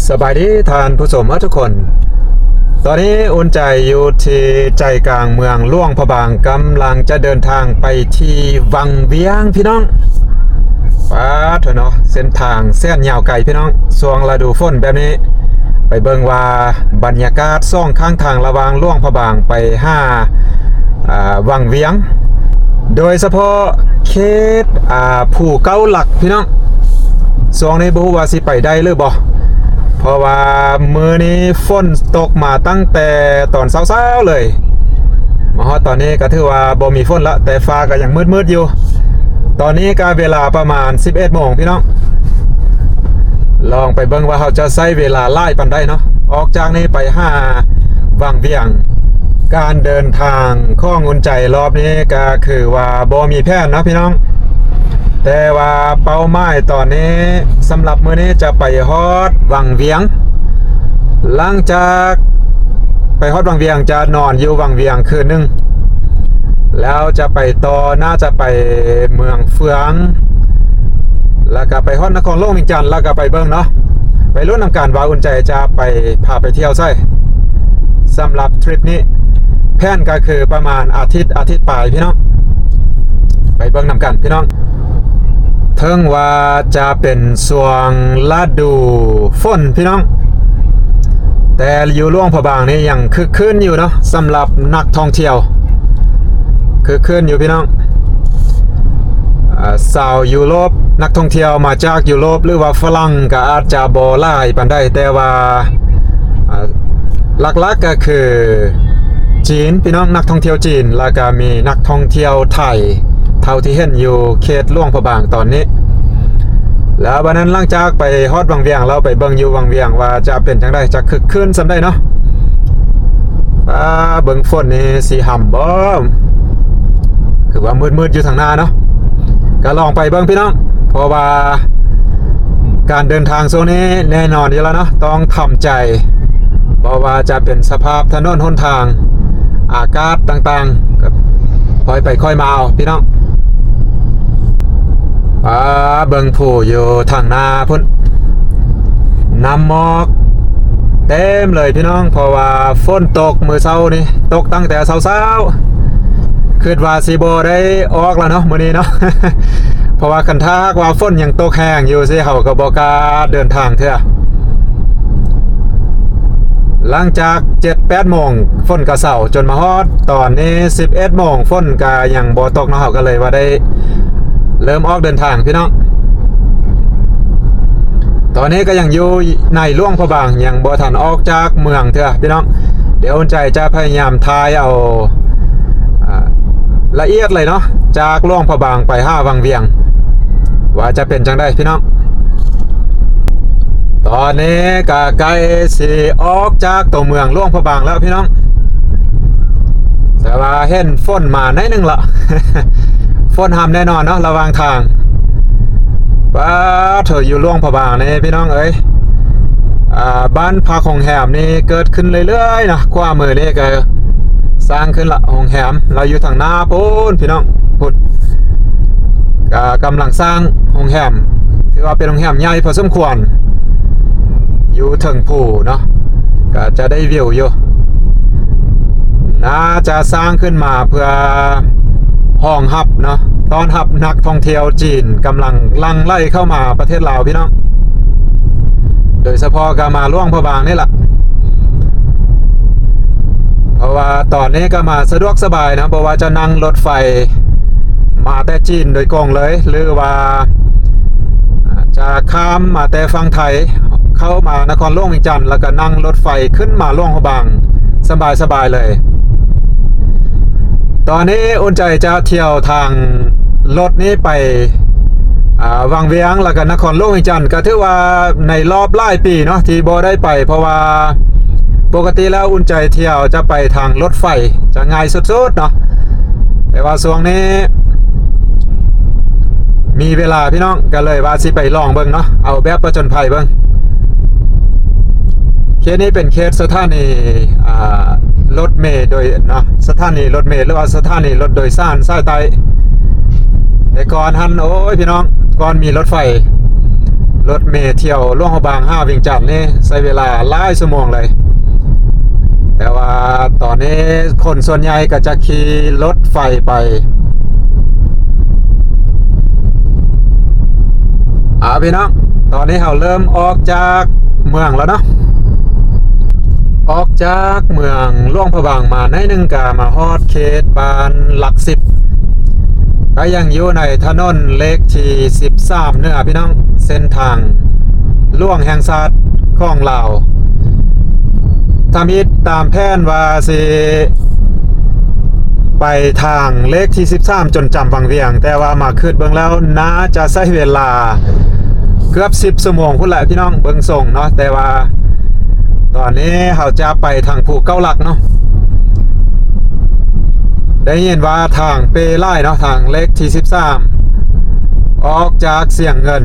ສະບາຍດີທ່ານຜູ້ຊົມເບິດທຸກຄົນ. ຕອນນີ້ອຸ່ນໃຈຢູ່ທີ່ໃຈກາງເມືອງຫຼວງພະບາງ, ກຳລັງຈະເດີນທາງໄປທີ່ວັງວຽງພີ່ນ້ອງ. ປາດໂທ້ເນາະ, ເສັ້ນທາງແສນຍາວໄກພີ່ນ້ອງ, ຊ່ວງລະດູຝົນແບບນີ້. ໄປເບິ່ງວ່າບັນຍາກາດສອງຂ້າງທາງລະຫວ່າງຫຼວງພະບາງໄປຫາ ອ່າ ວັງວຽງ, ໂດຍສະເພາະເຂດ ອ່າ ພູເກົ້າຫຼັກພີ່ນ້ອງ. ຊ່ວງນີ້ບໍ່ຮູ້ວ່າຊິໄປໄດ້ຫຼືບໍ່, ເພາະວ່າມື້ນີ້ຝົນຕົກມາຕັ້ງແຕ່ຕອນເຊົ້າໆເລີຍ. ມາຮອດຕອນນີ້ກໍຖືວ່າບໍ່ມີຝົນລະ, ແຕ່ຟ້າກໍຍັງມືດໆຢູ່. ຕອນນີ້ກໍເວລາປະມານສິບເອັດໂມງພີ່ນ້ອງ. ລອງໄປເບິ່ງວ່າເຮົາຈະໃຊ້ເວລາຫຼາຍປານໃດເນາະ, ອອກຈາກນີ້ໄປຫາວັງວຽງ. ການເດີນທາງຂອງອຸ່ນໃຈລອບນີ້ກໍຄືວ່າບໍ່ມີແຜນເນາະພີ່ນ້ອງ, ແຕ່ວ່າເປົ້າໝາຍຕອນນີ້ສຳລັບມື້ນີ້ຈະໄປຮອດວັງວຽງ. ຫຼັງຈາກໄປຮອດວັງວຽງ ຈະນອນຢູ່ວັງວຽງຄືນໜຶ່ງ, ແລ້ວຈະໄປຕໍ່ ໜ້າຈະໄປເມືອງເຟືອງ ແລ້ວກໍໄປຮອດນະຄອນຫຼວງວຽງຈັນ, ແລ້ວກໍໄປເບິ່ງເນາະ, ໄປລຸ້ນນຳກັນວ່າອຸ່ນໃຈຈະໄປ ພາໄປທ່ຽວໃສ. ສຳລັບທຣິບນີ້ ແຜນກໍຄືປະມານອາທິດ ອາທິດປາຍພີ່ນ້ອງ. ໄປເບິ່ງນຳກັນພີ່ນ້ອງ. ເຖິງວ່າຈະເປັນຊ່ວງລະດູຝົນພີ່ນ້ອງ, ແຕ່ຢູ່ຫຼວງພະບາງນີ້ຍັງຄຶກຄື້ນຢູ່ເນາະ, ສຳລັບນັກທ່ອງທ່ຽວ ຄຶກຄື້ນຢູ່ພີ່ນ້ອງ. ອ່າ ຊາວຢູໂຣບ, ນັກທ່ອງທ່ຽວມາຈາກຢູໂຣບ ຫຼືວ່າຝຣັ່ງກໍອາດຈະບໍ່ຫຼາຍປານໃດ, ແຕ່ວ່າ ອ່າ ຫຼັກໆກໍຄືຈີນພີ່ນ້ອງ, ນັກທ່ອງທ່ຽວຈີນ, ແລ້ວກໍມີນັກທ່ອງທ່ຽວໄທ ເທົ່າທີ່ເຫັນຢູ່ເຂດຫຼວງພະບາງຕອນນີ້. ແລ້ວບັດນັ້ນ ຫຼັງຈາກໄປຮອດວັງວຽງແລ້ວ, ໄປເບິ່ງຢູ່ວັງວຽງວ່າຈະເປັນຈັ່ງໃດ, ຈະຄຶກຄື້ນສ່ຳໃດເນາະ. ອ່າ ເບິ່ງຝົນນີ້ຊິຫຳບໍ່? ຄືວ່າມືດໆຢູ່ທາງໜ້າເນາະ. ກໍລອງໄປເບິ່ງພີ່ນ້ອງ, ເພາະວ່າການເດີນທາງຊ່ວງນີ້ແນ່ນອນຢູ່ແລ້ວເນາະ, ຕ້ອງທຳໃຈ. ບໍ່ວ່າຈະເປັນສະພາບຖະໜົນຫົນທາງ, ອາກາດຕ່າງໆ, ກໍຄ່ອຍໄປຄ່ອຍມາເອົາພີ່ນ້ອງ. ອ່າ ເບິ່ງພູຢູ່ທາງໜ້າພຸ້ນ, ນ້ຳໝອກເຕັມເລີຍພີ່ນ້ອງ, ເພາະວ່າຝົນຕົກມື້ເຊົ້ານີ້, ຕົກຕັ້ງແຕ່ເຊົ້າໆ. ຄິດວ່າຊິບໍ່ໄດ້ອອກແລ້ວເນາະ ມື້ນີ້ເນາະ, ເພາະວ່າຄັນຖ້າຫາກວ່າຝົນຍັງຕົກແຮງຢູ່ຊີ້, ເຮົາກໍບໍ່ກ້າເດີນທາງເທື່ອ. ຫຼັງຈາກເຈັດແປດໂມງ ຝົນກໍເຊົາ, ຈົນມາຮອດຕອນນີ້ສິບເອັດໂມງ ຝົນກໍຍັງບໍ່ຕົກເນາະ, ເຮົາກໍເລີຍວ່າໄດ້ເລີ່ມອອກເດີນທາງພີ່ນ້ອງ. ຕອນນີ້ກໍຍັງຢູ່ໃນຫຼວງພະບາງ, ຍັງບໍ່ທັນອອກຈາກເມືອງເທື່ອພີ່ນ້ອງ. ດຽວອຸ່ນໃຈຈະພະຍາຍາມຖ່າຍເອົາ ອ່າ ລະອຽດເລີຍເນາະ, ຈາກຫຼວງພະບາງໄປຫາວັງວຽງ ວ່າຈະເປັນຈັ່ງໃດພີ່ນ້ອງ. ຕອນນີ້ກໍໃກ້ຊິອອກຈາກຕົວເມືອງຫຼວງພະບາງແລ້ວພີ່ນ້ອງ, ແຕ່ວ່າເຫັນຝົນມາໜ້ອຍໜຶ່ງລະ, ຝົນຫຳແນ່ນອນເນາະ ລະຫວ່າງທາງ. ປາດໂທ້ ຢູ່ຫຼວງພະບາງນີ້ພີ່ນ້ອງເອີຍ, ອ່າ ບ້ານພັກໂຮງແຮມນີ້ເກີດຂຶ້ນເລື້ອຍໆນະ, ຂວາມືນີ້ກໍສ້າງຂຶ້ນລະ ໂຮງແຮມ, ລະຢູ່ທາງໜ້າພຸ້ນພີ່ນ້ອງ, ພຸ້ນ ກໍກຳລັງສ້າງໂຮງແຮມ, ຖືວ່າເປັນໂຮງແຮມໃຫຍ່ພໍສົມຄວນ, ຢູ່ເທິງພູເນາະ, ກໍຈະໄດ້ວິວຢູ່. ໜ້າຈະສ້າງຂຶ້ນມາເພື່ອຮອງຮັບເນາະ, ຕ້ອນຮັບນັກທ່ອງທ່ຽວຈີນກຳລັງຫຼັ່ງໄຫຼເຂົ້າມາປະເທດລາວພີ່ນ້ອງ, ໂດຍສະເພາະກໍມາຫຼວງພະບາງນີ້ລະ. ເພາະວ່າຕອນນີ້ກໍມາສະດວກສະບາຍນະ, ບໍ່ວ່າຈະນັ່ງລົດໄຟມາແຕ່ຈີນໂດຍກົງເລີຍ ຫຼືວ່າຈະຂ້າມມາແຕ່ຝັ່ງໄທ ເຂົ້າມານະຄອນຫຼວງວຽງຈັນ ແລ້ວກໍນັ່ງລົດໄຟຂຶ້ນມາຫຼວງພະບາງສະບາຍໆເລີຍ. ຕອນນີ້ອຸ່ນໃຈຈະທ່ຽວທາງລົດນີ້ໄປ ອ່າ ວັງວຽງ ແລ້ວກໍນະຄອນຫຼວງວຽງຈັນ, ກໍຖືວ່າໃນລອບຫຼາຍປີເນາະ ທີ່ບໍ່ໄດ້ໄປ, ເພາະວ່າປົກກະຕິແລ້ວອຸ່ນໃຈທ່ຽວຈະໄປທາງລົດໄຟ ຈະງ່າຍສຸດໆເນາະ, ແຕ່ວ່າຊ່ວງນີ້ມີເວລາພີ່ນ້ອງ, ກໍເລີຍວ່າຊິໄປລອງເບິ່ງເນາະ, ເອົາແບບປະຈົນໄພເບິ່ງ. ເຂດນີ້ເປັນເຂດສະຖານີ ອ່າ ລົດເມໂດຍເນາະ, ສະຖານີລົດເມ ຫຼືວ່າສະຖານີລົດໂດຍສານສາຍໃຕ້. ແຕ່ກ່ອນຫັ້ນ ໂອ້ຍ ພີ່ນ້ອງ, ກ່ອນມີລົດໄຟ ລົດເມທ່ຽວຫຼວງພະບາງຫາວຽງຈັນນີ້ໃຊ້ເວລາຫຼາຍຊົ່ວໂມງເລີຍ, ແຕ່ວ່າຕອນນີ້ຄົນສ່ວນໃຫຍ່ກໍຈະຂີ່ລົດໄຟໄປ. ເອົາ ພີ່ນ້ອງ, ຕອນນີ້ເຮົາເລີ່ມອອກຈາກເມືອງແລ້ວເນາະ, ອອກຈາກເມືອງຫຼວງພະບາງມາໜ້ອຍໜຶ່ງ ກໍມາຮອດເຂດບ້ານຫຼັກສິບ. ກໍຍັງຢູ່ໃນຖະໜົນເລກທີສິບສາມເໜືອ ພີ່ນ້ອງ, ເສັ້ນທາງຫຼວງແຫ່ງຊາດຂອງລາວ. ທຳອິດຕາມແຜນວ່າຊິໄປທາງເລກທີສິບສາມ ຈົນຈຳວັງວຽງ, ແຕ່ວ່າມາຄິດເບິ່ງແລ້ວ ໜ້າຈະໃຊ້ເວລາເກືອບສິບຊົ່ວໂມງພຸ້ນແຫຼະ ພີ່ນ້ອງ, ເບິ່ງຊົງເນາະ. ແຕ່ວ່າຕອນນີ້ເຮົາຈະໄປທາງພູເກົ້າຫຼັກເນາະ. ໄດ້ຍິນວ່າທາງເປ່ຫຼາຍເນາະ, ທາງເລກທີສິບສາມ ອອກຈາກຊຽງເງິນ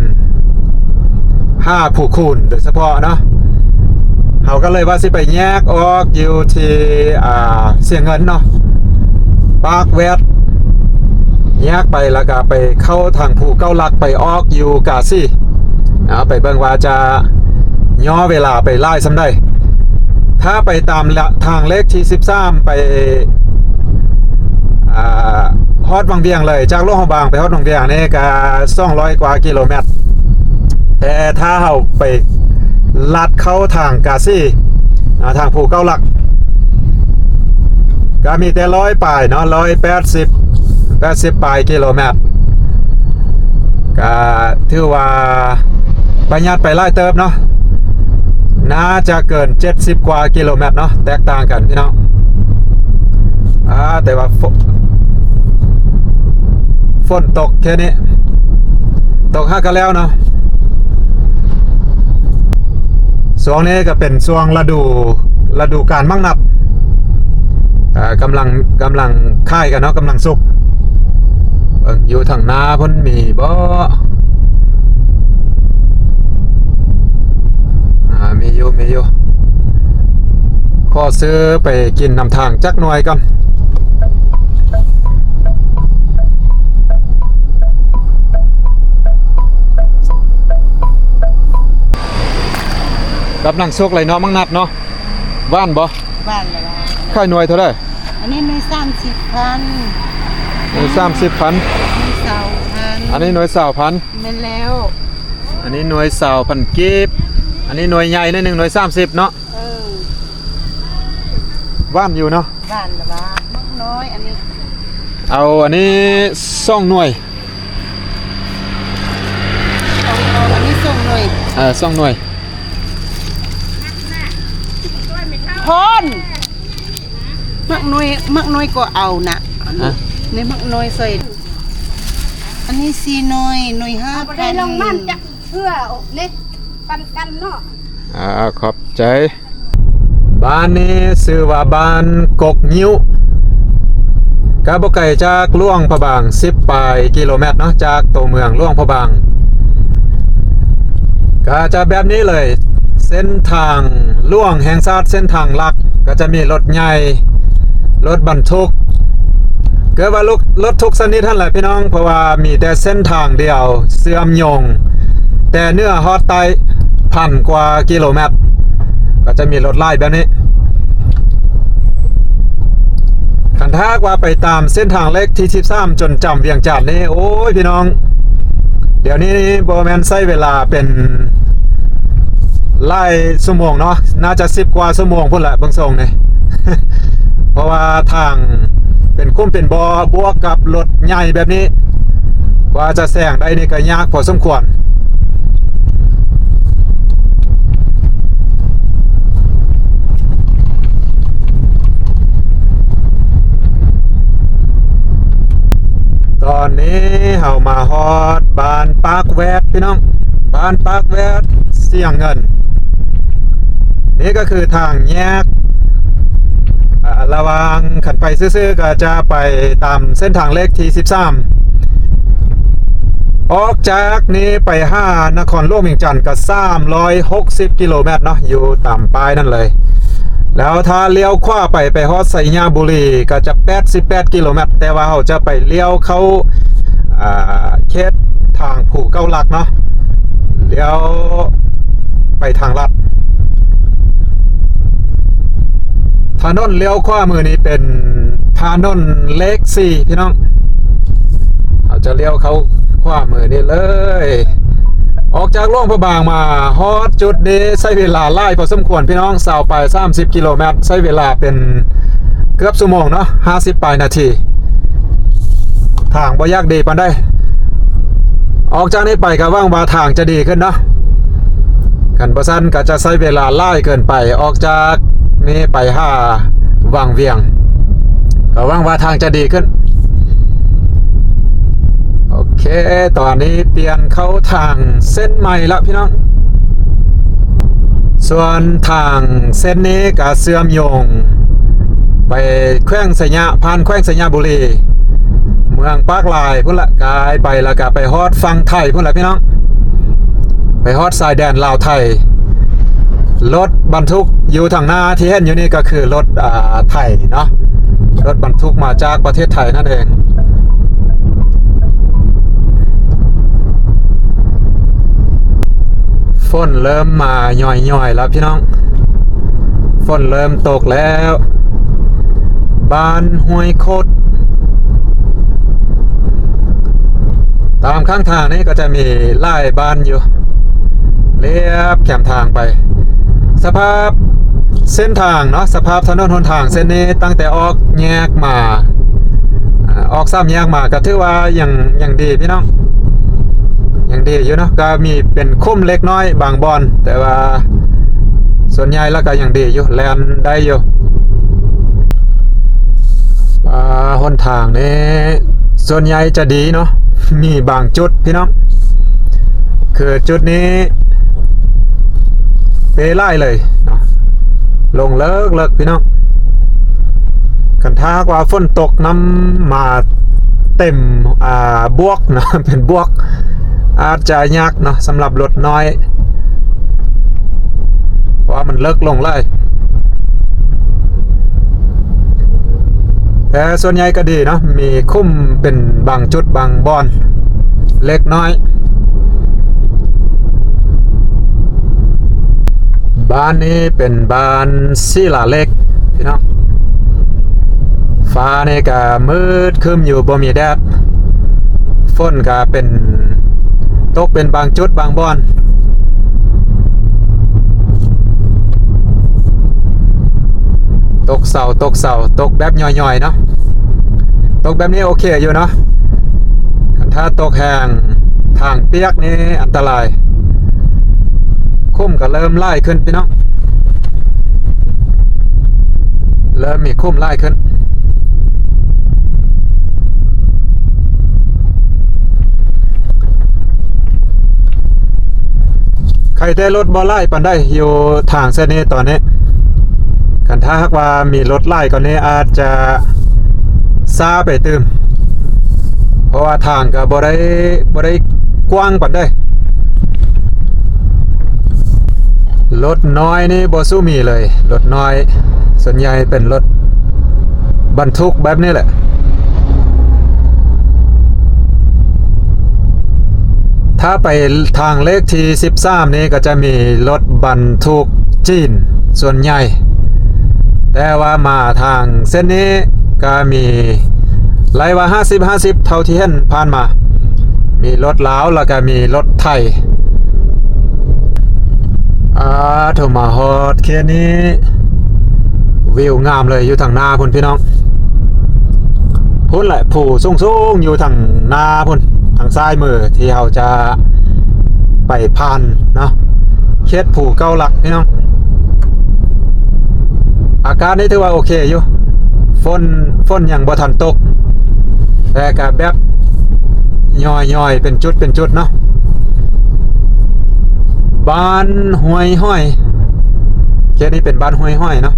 ຫາພູຄູນໂດຍສະເພາະເນາະ. ເຮົາກໍເລີຍວ່າຊິໄປແຍກອອກຢູ່ທີ່ ອ່າ ຊຽງເງິນເນາະ, ປາກແວດ, ແຍກໄປແລ້ວກໍໄປເຂົ້າທາງພູເກົ້າຫຼັກ ໄປອອກຢູ່ກາສີ. ເອົາ ໄປເບິ່ງວ່າຈະຍໍເວລາໄປຫຼາຍສ່ຳໃດ. ຖ້າໄປຕາມທາງເລກທີສິບສາມ ໄປ ອ່າ ຮອດວັງວຽງເລີຍ, ຈາກຫຼວງພະບາງໄປຮອດວັງວຽງນີ້ກະສອງຮ້ອຍກວ່າກິໂລແມັດ, ແຕ່ຖ້າເຮົາໄປລັດເຂົ້າທາງກາສີ ອ່າ ທາງພູເກົ້າຫຼັກ ກະມີແຕ່ຮ້ອຍປາຍເນາະ, ຮ້ອຍແປດສິບ ແປດສິບປາຍກິໂລແມັດ. ກະຖືວ່າປະຢັດໄປຫຼາຍເຕີບເນາະ, ໜ້າຈະເກີນເຈັດສິບກວ່າກິໂລແມັດເນາະ, ແຕກຕ່າງກັນພີ່ນ້ອງ. ອ່າ ແຕ່ວ່າຝົນ ຝົນຕົກແຄ່ນີ້ ຕົກຫາກະແລ້ວເນາະ. ຊ່ວງນີ້ກໍເປັນຊ່ວງລະດູ ລະດູການໝາກນັດ ເອີ ກຳລັງ ກຳລັງຂາຍກັນເນາະ, ກຳລັງສຸກ. ເບິ່ງຢູ່ທາງໜ້າພຸ້ນມີບໍ່? ອ່າ ມີຢູ່ ມີຢູ່. ຂໍຊື້ໄປກິນນຳທາງຈັກໜ່ວຍກ່ອນ. ກຳລັງສຸກເລີຍເນາະ ໝາກນັດເນາະ. ຫວານບໍ່? ຫວານແລ້ວ. ຂາຍໜ່ວຍເທົ່າໃດ? ອັນນີ້ໜ່ວຍສາມສິບພັນ. ໜ່ວຍສາມສິບພັນ. ໜ່ວຍຊາວພັນ. ອັນນີ້ໜ່ວຍຊາວພັນ. ແມ່ນແລ້ວ. ອັນນີ້ໜ່ວຍຊາວພັນກີບ. ອັນນີ້ໜ່ວຍໃຫຍ່ໜ້ອຍໜຶ່ງ ໜ່ວຍສາມສິບເນາະ. ເອີ ຫວານຢູ່ເນາະ. ຫວານລະຫວານ. ໝາກນ້ອຍອັນນີ້. ເອົາອັນນີ້ສອງໜ່ວຍ. ເອົາ ເອົາອັນນີ້ສອງໜ່ວຍ. ເອີ ສອງໜ່ວຍ. ພອນ ໝາກນ້ອຍ ໝາກນ້ອຍກໍເອົານະ. ຮະ? ໃນໝາກນ້ອຍໃສ່. ອັນນີ້ສີ່ໜ່ວຍ ໜ່ວຍຫ້າພັນ. ບໍ່ໄດ້ລົງມາຈັກເທື່ອ ເນ ປັນກັນເນາະ. ອ່າ ຂອບໃຈ. ບ້ານນີ້ຊື່ວ່າບ້ານກົກງິ້ວ, ກະບໍ່ໄກຈາກຫຼວງພະບາງສິບປາຍກິໂລແມັດເນາະ, ຈາກໂຕເມືອງຫຼວງພະບາງ. ກະຈະແບບນີ້ເລີຍ, ເສັ້ນທາງຫຼວງແຫ່ງຊາດ ເສັ້ນທາງຫຼັກ ກະຈະມີລົດໃຫຍ່ ລົດບັນທຸກ, ເກີດວ່າລົດ ລົດທຸກຊະນິດຫັ້ນແຫຼະພີ່ນ້ອງ, ເພາະວ່າມີແຕ່ເສັ້ນທາງດຽວເຊື່ອມໂຍງ ແຕ່ເໜືອຮອດໃຕ້ ພັນກວ່າກິໂລແມັດ ກໍຈະມີລົດຫຼາຍແບບນີ້. ຄັນຖ້າຫາກວ່າໄປຕາມເສັ້ນທາງເລກທີສິບສາມ ຈົນຈຳວຽງຈັນນີ້ ໂອ້ຍ ພີ່ນ້ອງ, ດຽວນີ້ບໍ່ແມ່ນໃຊ້ເວລາເປັນຫຼາຍຊົ່ວໂມງເນາະ, ໜ້າຈະສິບກວ່າຊົ່ວໂມງພຸ້ນແຫຼະເບິ່ງຊົງນີ້. ເພາະວ່າທາງເປັນຂຸມເປັນບໍ່ ບວກກັບລົດໃຫຍ່ແບບນີ້ ກວ່າຈະແຊງໄດ້ນີ້ກໍຍາກພໍສົມຄວນ. ຕອນນີ້ເຮົາມາຮອດບ້ານປາກແວດ ພີ່ນ້ອງ, ບ້ານປາກແວດ ຊຽງເງິນ. ນີ້ກໍຄືທາງແຍກ ອ່າ ລະຫວ່າງ ຄັນໄປຊື່ໆ ກໍຈະໄປຕາມເສັ້ນທາງເລກທີສິບສາມ. ອອກຈາກນີ້ໄປຫານະຄອນຫຼວງວຽງຈັນກໍສາມຮ້ອຍຫົກສິບກິໂລແມັດເນາະ, ຢູ່ຕາມປ້າຍນັ້ນເລີຍ. ແລ້ວຖ້າລ້ຽວຂວາໄປ ໄປຮອດໄຊຍະບູລີ ກໍຈະແປດສິບແປດກິໂລແມັດ, ແຕ່ວ່າເຮົາຈະໄປລ້ຽວເຂົ້າ ອ່າ ເຂດທາງພູເກົ້າຫຼັກເນາະ, ລ້ຽວໄປທາງລັດ. ຖະໜົນລ້ຽວຂວາມືນີ້ເປັນຖະໜົນເລກສີ່ ພີ່ນ້ອງ. ເຮົາຈະລ້ຽວເຂົ້າຂວາມືນີ້ເລີຍ. ອອກຈາກຫຼວງພະບາງມາຮອດຈຸດນີ້ໃຊ້ເວລາຫຼາຍພໍສົມຄວນ ພີ່ນ້ອງ, ຊາວປາຍ ສາມສິບກິໂລແມັດ, ໃຊ້ເວລາເປັນເກືອບຊົ່ວໂມງເນາະ, ຫ້າສິບປາຍນາທີ. ທາງບໍ່ຢາກດີປານໃດ. ອອກຈາກນີ້ໄປກໍຫວັງວ່າທາງຈະດີຂຶ້ນເນາະ, ຄັນບໍ່ຊັ້ນກໍຈະໃຊ້ເວລາຫຼາຍເກີນໄປ. ອອກຈາກນີ້ໄປຫາວັງວຽງ ກໍຫວັງວ່າທາງຈະດີຂຶ້ນ. ໂອເຄ ຕອນນີ້ປ່ຽນເຂົ້າທາງເສັ້ນໃໝ່ລະ ພີ່ນ້ອງ. ສ່ວນທາງເສັ້ນນີ້ກໍເຊື່ອມໂຍງໄປແຂວງໄຊຍະ, ຜ່ານແຂວງໄຊຍະບູລີ, ເມືອງປາກລາຍພຸ້ນລະ, ກາຍໄປແລ້ວກໍໄປຮອດຝັ່ງໄທພຸ້ນລະ ພີ່ນ້ອງ, ໄປຮອດຊາຍແດນລາວໄທ. ລົດບັນທຸກຢູ່ທາງໜ້າທີ່ເຫັນຢູ່ນີ້ກໍຄືລົດ ອ່າ ໄຖເນາະ, ລົດບັນທຸກມາຈາກປະເທດໄທນັ້ນເອງ. ຝົນເລີ່ມມາຫຍ້ອຍໆແລ້ວ ພີ່ນ້ອງ, ຝົນເລີ່ມຕົກແລ້ວ. ບ້ານຫ້ວຍໂຄດ ຕາມຂ້າງທາງນີ້ກໍຈະມີຫຼາຍບ້ານຢູ່ລຽບແຄມທາງໄປ. ສະພາບເສັ້ນທາງເນາະ, ສະພາບຖະໜົນຫົນທາງເສັ້ນນີ້ ຕັ້ງແຕ່ອອກແຍກມາ ອາ ອອກສາມແຍກມາກໍຖືວ່າຍັງ ຍັງດີພີ່ນ້ອງ, ຍັງດີຢູ່ເນາະ, ກໍມີເປັນຂຸມເລັກນ້ອຍບາງບ່ອນ, ແຕ່ວ່າສ່ວນໃຫຍ່ແລ້ວກໍຍັງດີຢູ່, ແລ່ນໄດ້ຢູ່. ອ່າ ຫົນທາງນີ້ສ່ວນໃຫຍ່ຈະດີເນາະ, ມີບາງຈຸດພີ່ນ້ອງ, ຄືຈຸດນີ້ເປຫຼາຍເລີຍເນາະ, ລົງເລິກໆ ພີ່ນ້ອງ. ຄັນຖ້າຫາກວ່າຝົນຕົກນຳມາເຕັມ ອ່າ ບວກເນາະ, ເປັນບວກ ອາດຈະຍາກເນາະ ສຳລັບລົດນ້ອຍ ເພາະວ່າມັນເລິກລົງຫຼາຍ. ແຕ່ສ່ວນໃຫຍ່ກໍດີເນາະ, ມີຂຸມເປັນບາງຈຸດບາງບ່ອນເລັກນ້ອຍ. ບ້ານນີ້ເປັນບ້ານສີລາເລັກພີ່ນ້ອງ. ຟ້ານີ້ກະມືດຄຶ້ມຢູ່ ບໍ່ມີແດດ, ຝົນກະເປັນ ຕົກເປັນບາງຈຸດບາງບ່ອນ, ຕົກເຊົາ ຕົກເຊົາ ຕົກແບບຫຍ້ອຍໆເນາະ. ຕົກແບບນີ້ໂອເຄຢູ່ເນາະ, ຄັນຖ້າຕົກແຮງ ທາງປຽກນີ້ອັນຕະລາຍ. ຂຸມກໍເລີ່ມຫຼາຍຂຶ້ນພີ່ນ້ອງ, ເລີ່ມມີຂຸມຫຼາຍຂຶ້ນ. ໄຄແຕ່ລົດບໍ່ຫຼາຍປານໃດຢູ່ທາງເສັ້ນນີ້ຕອນນີ້. ຄັນຖ້າຫາກວ່າມີລົດຫຼາຍກວ່ານີ້ ອາດຈະຊ້າໄປຕື່ມ, ເພາະວ່າທາງກໍບໍ່ໄດ້ ບໍ່ໄດ້ກວ້າງປານໃດ. ລົດນ້ອຍນີ້ບໍ່ສູ້ມີເລີຍ, ລົດນ້ອຍສ່ວນໃຫຍ່ເປັນລົດບັນທຸກແບບນີ້ແຫຼະ. ຖ້າໄປທາງເລກທີສິບສາມນີ້ ກໍຈະມີລົດບັນທຸກຈີນສ່ວນໃຫຍ່, ແຕ່ວ່າມາທາງເສັ້ນນີ້ກໍມີ ໄລ່ວ່າຫ້າສິບ ຫ້າສິບ ເທົ່າທີ່ເຫັນຜ່ານມາ, ມີລົດລາວ ແລ້ວກໍມີລົດໄທ. ອາ ໂທ ມາຮອດເຂດນີ້ ວິວງາມເລີຍ ຢູ່ທາງໜ້າພຸ້ນພີ່ນ້ອງ, ພຸ້ນແຫຼະ ພູສູງໆຢູ່ທາງໜ້າພຸ້ນ, ທາງຊ້າຍມືທີ່ເຮົາຈະໄປຜ່ານເນາະ, ເຂດພູເກົ້າຫຼັກພີ່ນ້ອງ. ອາກາດນີ້ຖືວ່າໂອເຄຢູ່, ຝົນ ຝົນຍັງບໍ່ທັນຕົກ, ແຕ່ກະແບບຍ້ອຍໆ ເປັນຈຸດເປັນຈຸດເນາະ. ບ້ານຫ້ວຍຫອຍ, ເຂດນີ້ເປັນບ້ານຫ້ວຍຫອຍເນາະ.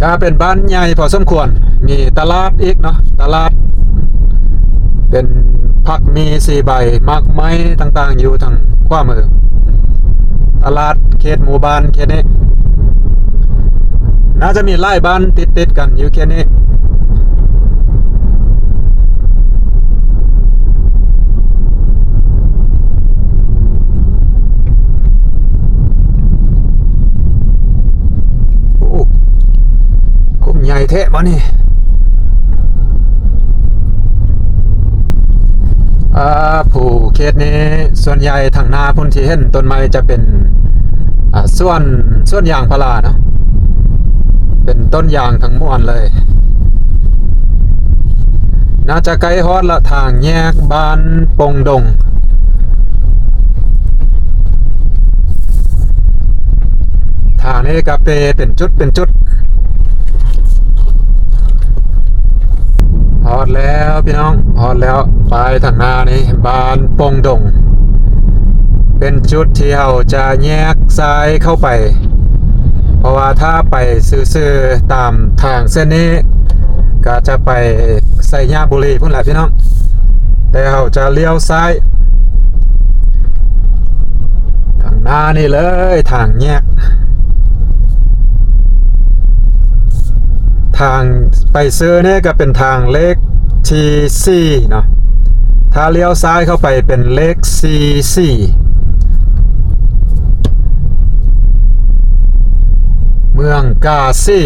ກໍເປັນບ້ານໃຫຍ່ພໍສົມຄວນ, ມີຕະຫຼາດອີກເນາະ, ຕະຫຼາດເປັນ ຜັກມີສີ່ໃບ ໝາກໄມ້ຕ່າງໆ ຢູ່ທາງຂວາມື. ຕະຫຼາດເຂດໝູ່ບ້ານເຂດນີ້ ໜ້າຈະມີຫຼາຍບ້ານຕິດໆກັນຢູ່ເຂດນີ້. ໂອ້ ກົກໃຫຍ່ແທ້ບໍ່ນີ້. ອ່າ ພູເຂດນີ້ສ່ວນໃຫຍ່ທາງໜ້າພຸ້ນທີ່ເຫັນຕົ້ນໄມ້ຈະເປັນ ອ່າ ສວນ ສວນຢາງພາລາເນາະ, ເປັນຕົ້ນຢາງທັງມວນເລີຍ. ໜ້າຈະໃກ້ຮອດລະ ທາງແຍກບ້ານປົງດົງ. ທາງນີ້ກະເປເປັນຈຸດເປັນຈຸດ. ຮອດແລ້ວພີ່ນ້ອງ ຮອດແລ້ວ. ປ້າຍທາງໜ້ານີ້ ບ້ານປົງດົງ ເປັນຈຸດທີ່ເຮົາຈະແຍກຊ້າຍເຂົ້າໄປ, ເພາະວ່າຖ້າໄປຊື່ໆຕາມທາງເສັ້ນນີ້ ກະຈະໄປໄຊຍະບູລີພຸ້ນແຫຼະພີ່ນ້ອງ, ແຕ່ເຮົາຈະລ້ຽວຊ້າຍ ທາງໜ້ານີ້ເລີຍ ທາງແຍກ. ທາງໄປຊື່ນີ້ກະເປັນທາງເລກທີສີ່ເນາະ, ຖ້າລ້ຽວຊ້າຍເຂົ້າໄປເປັນເລກສີ່ສີ່. ເມືອງກາສີ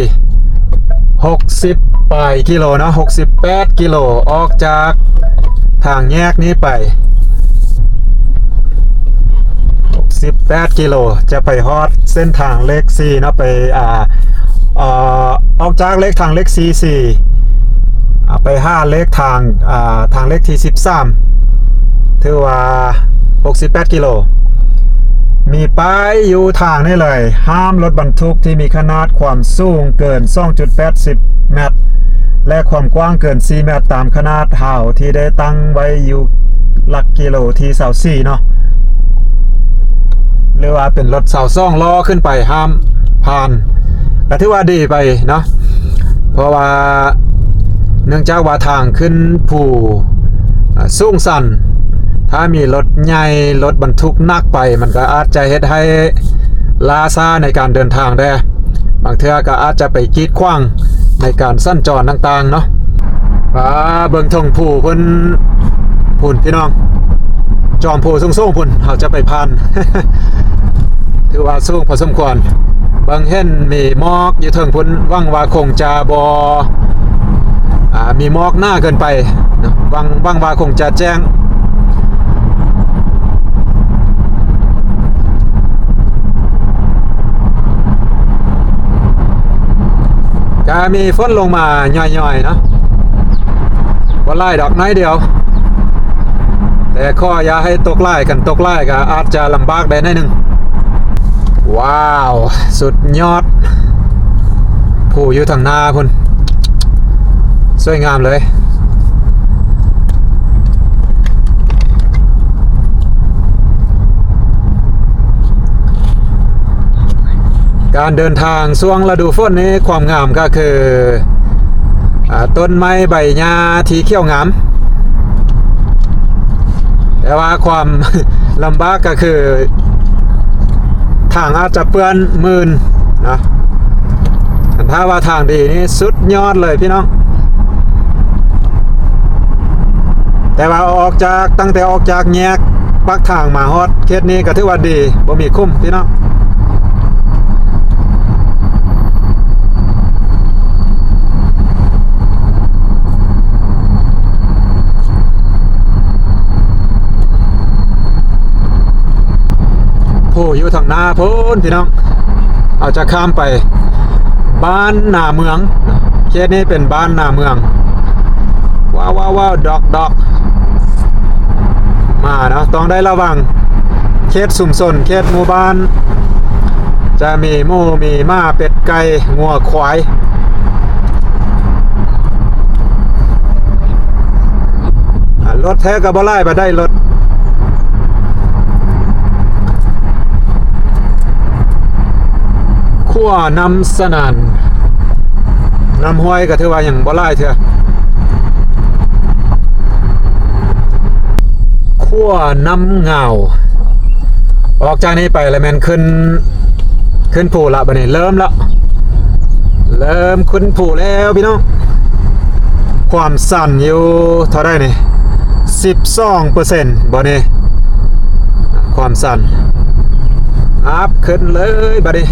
ຫົກສິບປາຍກິໂລເນາະ, ຫົກສິບແປດກິໂລ ອອກຈາກທາງແຍກນີ້ໄປ ຫົກສິບແປດກິໂລ ຈະໄປຮອດເສັ້ນທາງເລກສີ່ເນາະ, ໄປ ອ່າ ເອີ ອອກຈາກເລກທາງເລກສີ່ສີ່ ອ່າ ໄປຫາເລກທາງ ອ່າ ທາງເລກທີສິບສາມ ຖືວ່າຫົກສິບແປດກິໂລ. ມີປ້າຍຢູ່ທາງນີ້ເລີຍ, ຫ້າມລົດບັນທຸກທີ່ມີຂະໜາດຄວາມສູງເກີນສອງຈຸດແປດສິບແມັດ ແລະ ຄວາມກວ້າງເກີນສີ່ແມັດ ຕາມຂະໜາດຮາວທີ່ໄດ້ຕັ້ງໄວ້ຢູ່ຫຼັກກິໂລທີຊາວສີ່ເນາະ, ຫຼືວ່າເປັນລົດຊາວສອງລໍ້ຂຶ້ນໄປ ຫ້າມຜ່ານ. ກະຖືວ່າດີໄປເນາະ, ເພາະວ່າເນື່ອງຈາກວ່າທາງຂຶ້ນພູ ອ່າ ສູງຊັນ, ຖ້າມີລົດໃຫຍ່ ລົດບັນທຸກໜັກໄປ ມັນກະອາດຈະເຮັດໃຫ້ລ້າຊ້າໃນການເດີນທາງແດ່, ບາງເທື່ອກະອາດຈະໄປກີດຂວາງໃນການສັນຈອນຕ່າງໆເນາະ. ອ່າ ເບິ່ງເທິງພູພຸ້ນ ພຸ້ນພີ່ນ້ອງ, ຈອມພູສູງໆພຸ້ນ ເຮົາຈະໄປຜ່ານ. ຖືວ່າສູງພໍສົມຄວນ. ເບິ່ງເຫັນມີໝອກຢູ່ເທິງພຸ້ນ, ຫວັງວ່າຄົງຈະບໍ່ ອ່າ ມີໝອກໜາເກີນໄປເນາະ, ຫວັງ ຫວັງວ່າຄົງຈະແຈ້ງ. ກະມີຝົນລົງມາຫຍ້ອຍໆເນາະ, ບໍ່ຫຼາຍດອກ, ໜ້ອຍດຽວ, ແຕ່ຂໍຢ່າໃຫ້ຕົກຫຼາຍ, ຄັນຕົກຫຼາຍກະອາດຈະລຳບາກໄດ້ໜ້ອຍໜຶ່ງ. ວ້າວ ສຸດຍອດ, ພູຢູ່ທາງໜ້າພຸ້ນ ສວຍງາມເລີຍ. ການເດີນທາງຊ່ວງລະດູຝົນນີ້ ຄວາມງາມກະຄື ອ່າ ຕົ້ນໄມ້ໃບຫຍ້າທີ່ຂຽວງາມ, ແຕ່ວ່າຄວາມລຳບາກກະຄື ທາງອາດຈະເປື້ອນມື່ນເນາະ. ຄັນຖ້າວ່າທາງດີນີ້ສຸດຍອດເລີຍພີ່ນ້ອງ, ແຕ່ວ່າອອກຈາກ ຕັ້ງແຕ່ອອກຈາກແຍກປາກທາງມາຮອດເຂດນີ້ກະຖືວ່າດີ, ບໍ່ມີຂຸມພີ່ນ້ອງ. ຜູ້ຢູ່ທາງໜ້າພຸ້ນພີ່ນ້ອງ, ເຮົາຈະຂ້າມໄປບ້ານນາເມືອງ, ເຂດນີ້ເປັນບ້ານນາເມືອງ. ວ້າວໆໆ ດອກໆ ມາເນາະ, ຕ້ອງໄດ້ລະວັງ. ເຂດຊຸມຊົນ ເຂດໝູ່ບ້ານ ຈະມີໝູ ມີໝາ ເປັດ ໄກ່ ງົວ ຄວາຍ. ອ່າ ລົດແທ້ກະບໍ່ຫຼາຍປານໃດ, ລົດ ຂົວນ້ຳສະໜານ ນ້ຳຫ້ວຍກະຖືວ່າຍັງບໍ່ຫຼາຍເທື່ອ. ຂົວນ້ຳງາວ. ອອກຈາກນີ້ໄປແລ້ວແມ່ນຂຶ້ນ ຂຶ້ນພູລະ ບັດນີ້ເລີ່ມແລ້ວ ເລີ່ມຂຶ້ນພູແລ້ວພີ່ນ້ອງ. ຄວາມຊັນຢູ່ເທົ່າໃດນີ້? ສິບສອງເປີເຊັນບໍ່ນີ້ ຄວາມຊັນ. ອັບຂຶ້ນເລີຍບັດນີ້.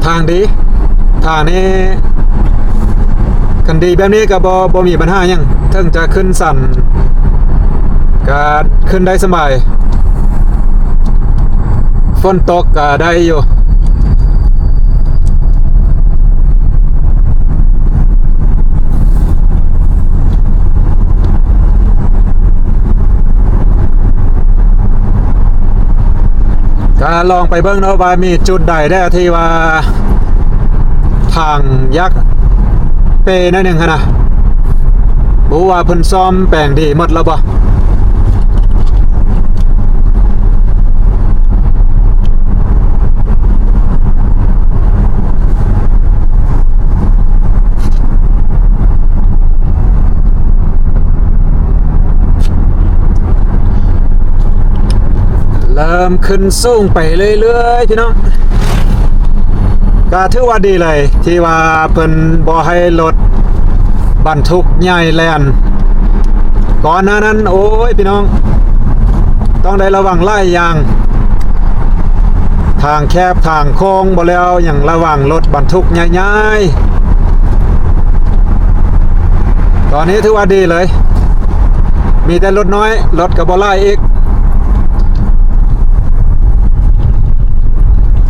ທາງດີ ທາງນີ້ຄັນດີແບບນີ້ກໍບໍ່ ບໍ່ມີບັນຫາຫຍັງ ເຖິງຈະຂຶ້ນຊັນກໍຂຶ້ນໄດ້ສະບາຍ. ຝົນຕົກກໍໄດ້ຢູ່. ກໍລອງໄປເບິ່ງເນາະ ວ່າມີຈຸດໃດແດ່ທີ່ວ່າທາງຢາກເປໜ້ອຍໜຶ່ງຫັ້ນນະ. ບໍ່ຮູ້ວ່າເພິ່ນສ້ອມແປງດີໝົດແລ້ວບໍ່? ເລີ່ມຂຶ້ນສູງໄປເລື້ອຍໆ ພີ່ນ້ອງ. ກໍຖືວ່າດີເລີຍ ທີ່ວ່າເພິ່ນບໍ່ໃຫ້ລົດບັນທຸກໃຫຍ່ແລ່ນ. ກ່ອນໜ້ານັ້ນ ໂອ້ຍ ພີ່ນ້ອງ ຕ້ອງໄດ້ລະວັງຫຼາຍຢ່າງ ທາງແຄບທາງໂຄ້ງ ບໍ່ແລ້ວຍັງລະວັງລົດບັນທຸກໃຫຍ່ໆ. ຕອນນີ້ຖືວ່າດີເລີຍ ມີແຕ່ລົດນ້ອຍ ລົດກໍບໍ່ຫຼາຍອີກ.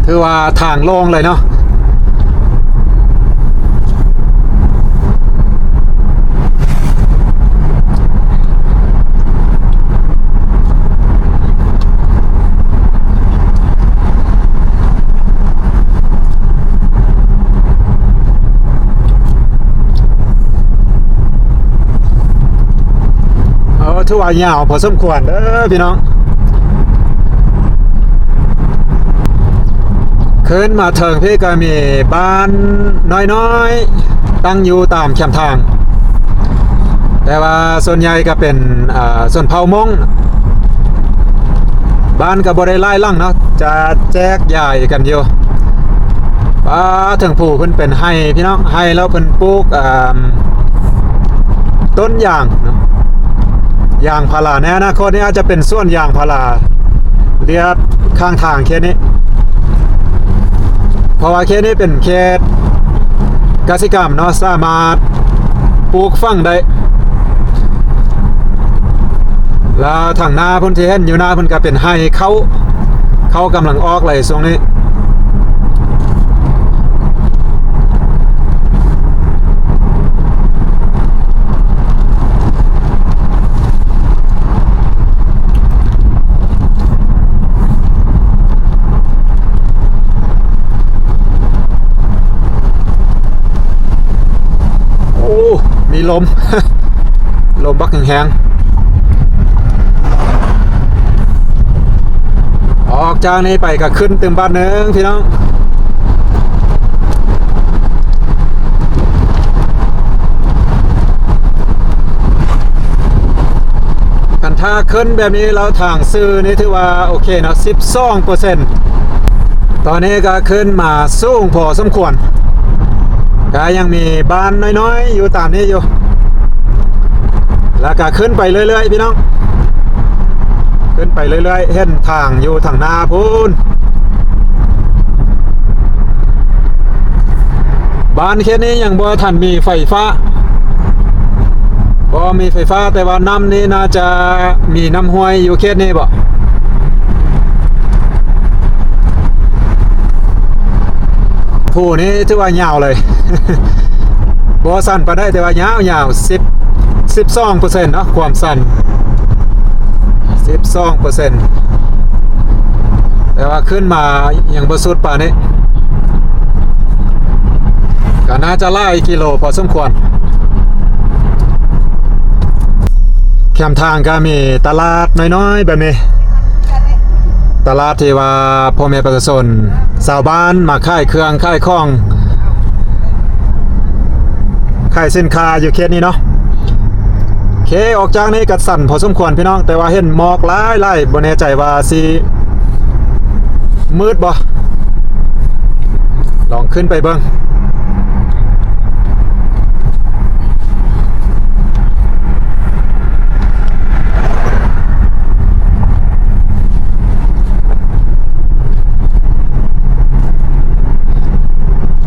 ຖືວ່າທາງໂລ່ງເລີຍເນາະ. ໂອ້ ຖືວ່າຍາວພໍສົມຄວນເດີພີ່ນ້ອງ. ຂຶ້ນມາເທິງພີ້ກໍມີບ້ານນ້ອຍໆ ຕັ້ງຢູ່ຕາມແຄມທາງ ແຕ່ວ່າສ່ວນໃຫຍ່ກໍເປັນ ເອີ ຊົນເຜົ່າມົ້ງ. ບ້ານກໍບໍ່ໄດ້ຫຼາຍຫຼັງເນາະ ຈະແຈກຢາຍກັນຢູ່. ປາ ເທິງພູເພິ່ນເປັນໄຮ່ພີ່ນ້ອງ ໄຮ່ແລ້ວເພິ່ນປູກ ເອີ ຕົ້ນຢາງເນາະ ຢາງພາລາ. ໃນອະນາຄົດນີ້ອາດຈະເປັນສວນຢາງພາລາລຽບຂ້າງທາງເຂດນີ້ ເພາະວ່າເຂດນີ້ເປັນເຂດກະສິກຳເນາະ ສາມາດປູກຝັງໄດ້. ແລ້ວທາງໜ້າພຸ້ນທີ່ເຫັນຢູ່ໜ້າພຸ້ນກໍເປັນໄຮ່ເຂົ້າ ເຂົ້າກຳລັງອອກເລີຍຊ່ວງນີ້. ໂອ້ ມີລົມ ລົມບັກແຮງໆ. ອອກຈາກນີ້ໄປກໍຂຶ້ນຕື່ມບາດໜຶ່ງພີ່ນ້ອງ. ຄັນຖ້າຂຶ້ນແບບນີ້ແລ້ວທາງຊື່ນີ້ຖືວ່າໂອເຄເນາະ ສິບສອງເປີເຊັນ. ຕອນນີ້ກໍຂຶ້ນມາສູງພໍສົມຄວນ ກໍຍັງມີບ້ານນ້ອຍໆຢູ່ຕາມນີ້ຢູ່ ແລ້ວກໍຂຶ້ນໄປເລື້ອຍໆ ພີ່ນ້ອງ ຂຶ້ນໄປເລື້ອຍໆ ເຫັນທາງຢູ່ທາງໜ້າພຸ້ນ. ບ້ານເຂດນີ້ຍັງບໍ່ທັນມີໄຟຟ້າ ບໍ່ມີໄຟຟ້າ ແຕ່ວ່ານ້ຳນີ້ໜ້າຈະມີນ້ຳຫ້ວຍຢູ່ເຂດນີ້ບໍ? ພູນີ້ຖືວ່າຍາວເລີຍ ບໍ່ສັ້ນປານໃດ ແຕ່ວ່າຍາວໆ ສິບ ສິບສອງເປີເຊັນເນາະ ຄວາມສັ້ນ ສິບສອງເປີເຊັນ. ແຕ່ວ່າຂຶ້ນມາຍັງບໍ່ສຸດປານນີ້ ກໍໜ້າຈະຫຼາຍກິໂລພໍສົມຄວນ. ແຄມທາງກໍມີຕະຫຼາດນ້ອຍໆແບບນີ້ ຕະຫຼາດທີ່ວ່າພໍ່ແມ່ປະຊາຊົນຊາວບ້ານມາຂາຍເຄື່ອງຂາຍຂອງ ອ້າຍເສັ້ນຄ່າຢູ່ເຂດນີ້ເນາະ. ໂອເຄ ອອກຈາກນີ້ກໍສັ້ນພໍສົມຄວນພີ່ນ້ອງ, ແຕ່ວ່າເຫັນໝອກຫຼາຍໆ ບໍ່ແນ່ໃຈວ່າຊິມືດບໍ່. ລອງຂຶ້ນໄປເບິ່ງ.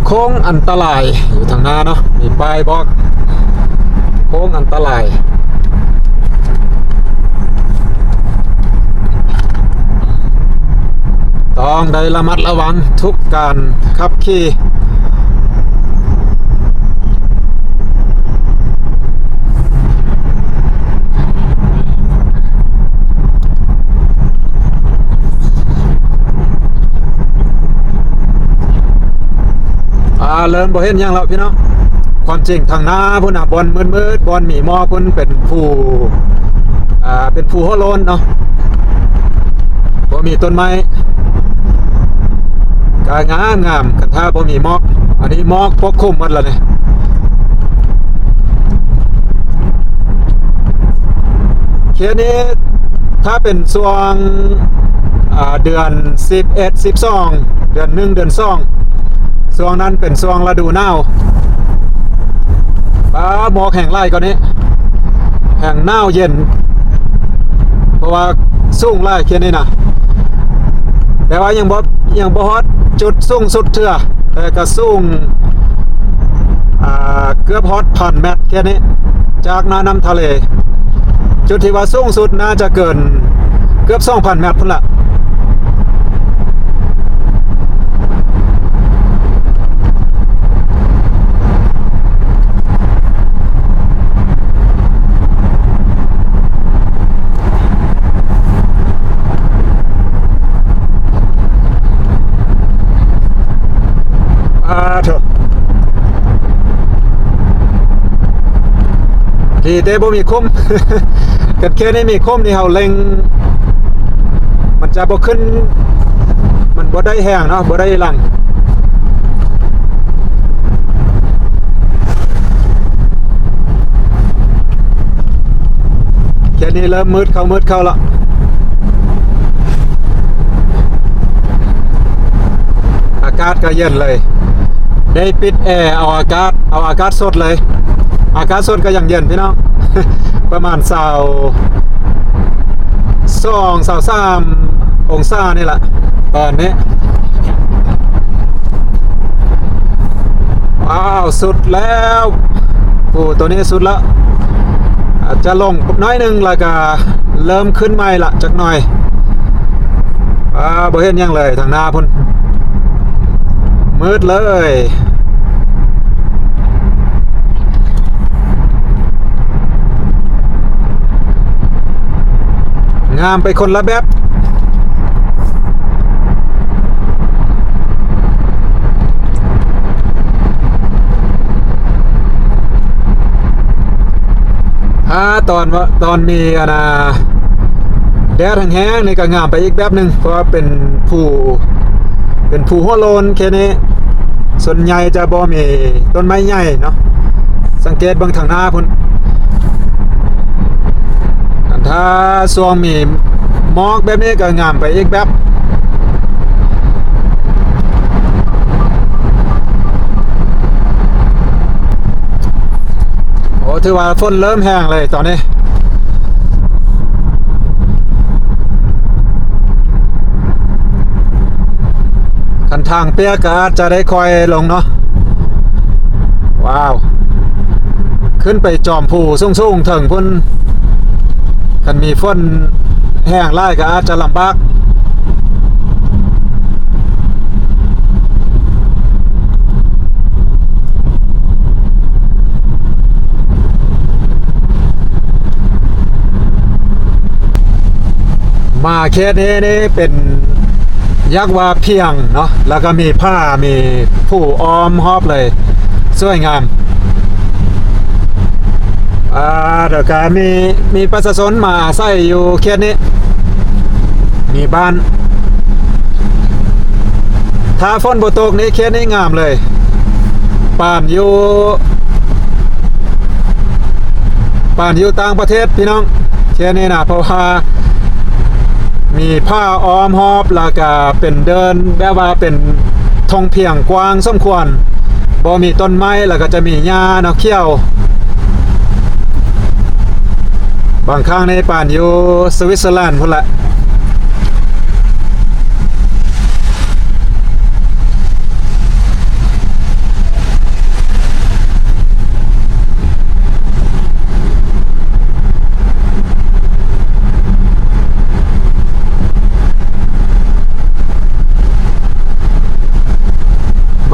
ໂຄ້ງອັນຕະລາຍຢູ່ທາງໜ້າເນາະ, ມີປ້າຍບອກໂຄ້ງອັນຕະລາຍ. ຕ້ອງໄດ້ລະມັດລະວັງທຸກການຂັບຂີ່. ອ່າ ເລີ່ມບໍ່ເຫັນຫຍັງແລ້ວພີ່ນ້ອງ. ຄວາມຈິງທາງໜ້າພຸ້ນນະ ບ່ອນມືດໆ ບ່ອນມີໝອກພຸ້ນ ເປັນພູ ອ່າ ເປັນພູຫົວໂລ້ນເນາະ, ບໍ່ມີຕົ້ນໄມ້ ກໍງາມໆ ຄັນຖ້າບໍ່ມີໝອກ. ອັນນີ້ໝອກປົກຄຸມໝົດແລ້ວນີ້. ເຂດນີ້ຖ້າເປັນຊ່ວງ ອ່າ ເດືອນສິບເອັດ ສິບສອງ ເດືອນໜຶ່ງ ເດືອນສອງ ຊ່ວງນັ້ນເປັນຊ່ວງລະດູໜາວ. ປາ ໝອກແຮງຫຼາຍກວ່ານີ້ ແຮງໜາວເຢັນ ເພາະວ່າສູງຫຼາຍເຂດນີ້ນະ. ແຕ່ວ່າຍັງບໍ່ ຍັງບໍ່ຮອດຈຸດສູງສຸດເທື່ອ ແຕ່ກໍສູງ ອ່າ ເກືອບຮອດພັນແມັດແຄ່ນີ້ ຈາກໜ້ານ້ຳທະເລ. ຈຸດທີ່ວ່າສູງສຸດໜ້າຈະເກີນເກືອບສອງພັນແມັດພຸ້ນລະ. ອາໂທ້ ດີແຕ່ບໍ່ມີຂຸມ. ຄັນແຄ່ນີ້ມີຂຸມນີ້ ເຮົາເລັ່ງ ມັນຈະບໍ່ຂຶ້ນ ມັນບໍ່ໄດ້ແຮງເນາະ ບໍ່ໄດ້ຫຼັງ. ແຄ່ນີ້ເລີ່ມມືດເຂົ້າ ມືດເຂົ້າລະ. ອາກາດກໍເຢັນເລີຍ ໄດ້ປິດແອ ເອົາອາກາດ ເອົາອາກາດສົດເລີຍ. ອາກາດສົດກໍຍັງເຢັນພີ່ນ້ອງ ປະມານຊາວສອງ ຊາວສາມອົງສານີ້ລະ ຕອນນີ້. ວ້າວ ສຸດແລ້ວ ໂອ້ ຕົວນີ້ສຸດລະ. ອາດຈະລົງໜ້ອຍໜຶ່ງ ແລ້ວກະເລີ່ມຂຶ້ນໃໝ່ລະຈັກໜ່ອຍ. ອາ ບໍ່ເຫັນຫຍັງເລີຍທາງໜ້າພຸ້ນ ມືດເລີຍ. ງາມໄປຄົນລະແບບ. ອາ ຕອນວ່າ ຕອນມີອັນນ່າ ແດດແຮງໆ ນີ້ກໍງາມໄປອີກແບບໜຶ່ງ ເພາະວ່າເປັນພູ ເປັນພູຫົວໂລ້ນແຄ່ນີ້ ສ່ວນໃຫຍ່ຈະບໍ່ມີຕົ້ນໄມ້ໃຫຍ່ເນາະ. ສັງເກດເບິ່ງທາງໜ້າພຸ້ນ ຄັນຖ້າຊ່ວງມີໝອກແບບນີ້ກໍງາມໄປອີກແບບ. ໂອ້ ຖືວ່າຝົນເລີ່ມແຮງເລີຍຕອນນີ້. ຄັນທາງປຽກກໍອາດຈະໄດ້ຄ່ອຍລົງເນາະ. ວ້າວ ຂຶ້ນໄປຈອມພູສູງໆເທິງພຸ້ນ ຄັນມີຝົນແຮງຫຼາຍກໍອາດຈະລຳບາກ. ມາເຂດນີ້ນີ້ເປັນ ຢາກວ່າພຽງເນາະ ແລ້ວກໍມີຜາ ມີພູອ້ອມຮອບເລີຍ ສວຍງາມ. ອ່າ ແລ້ວກໍມີ ມີປະຊາຊົນມາອາໄສຢູ່ເຂດນີ້ ມີບ້ານ. ຖ້າຝົນບໍ່ຕົກນີ້ ເຂດນີ້ງາມເລີຍ ປານຢູ່ ບ້ານຢູ່ຕ່າງປະເທດພີ່ນ້ອງ ເຂດນີ້ນະ ເພາະວ່າມີຜາອ້ອມຮອບ ແລ້ວກະເປັນເດີ່ນ ແບບວ່າເປັນທົ່ງພຽງກວ້າງສົມຄວນ ບໍ່ມີຕົ້ນໄມ້ ແລ້ວກະຈະມີຫຍ້າເນາະ ຂຽວ. ບາງຄັ້ງນີ້ປານຢູ່ສະວິດເຊີແລນພຸ້ນແຫຼະ.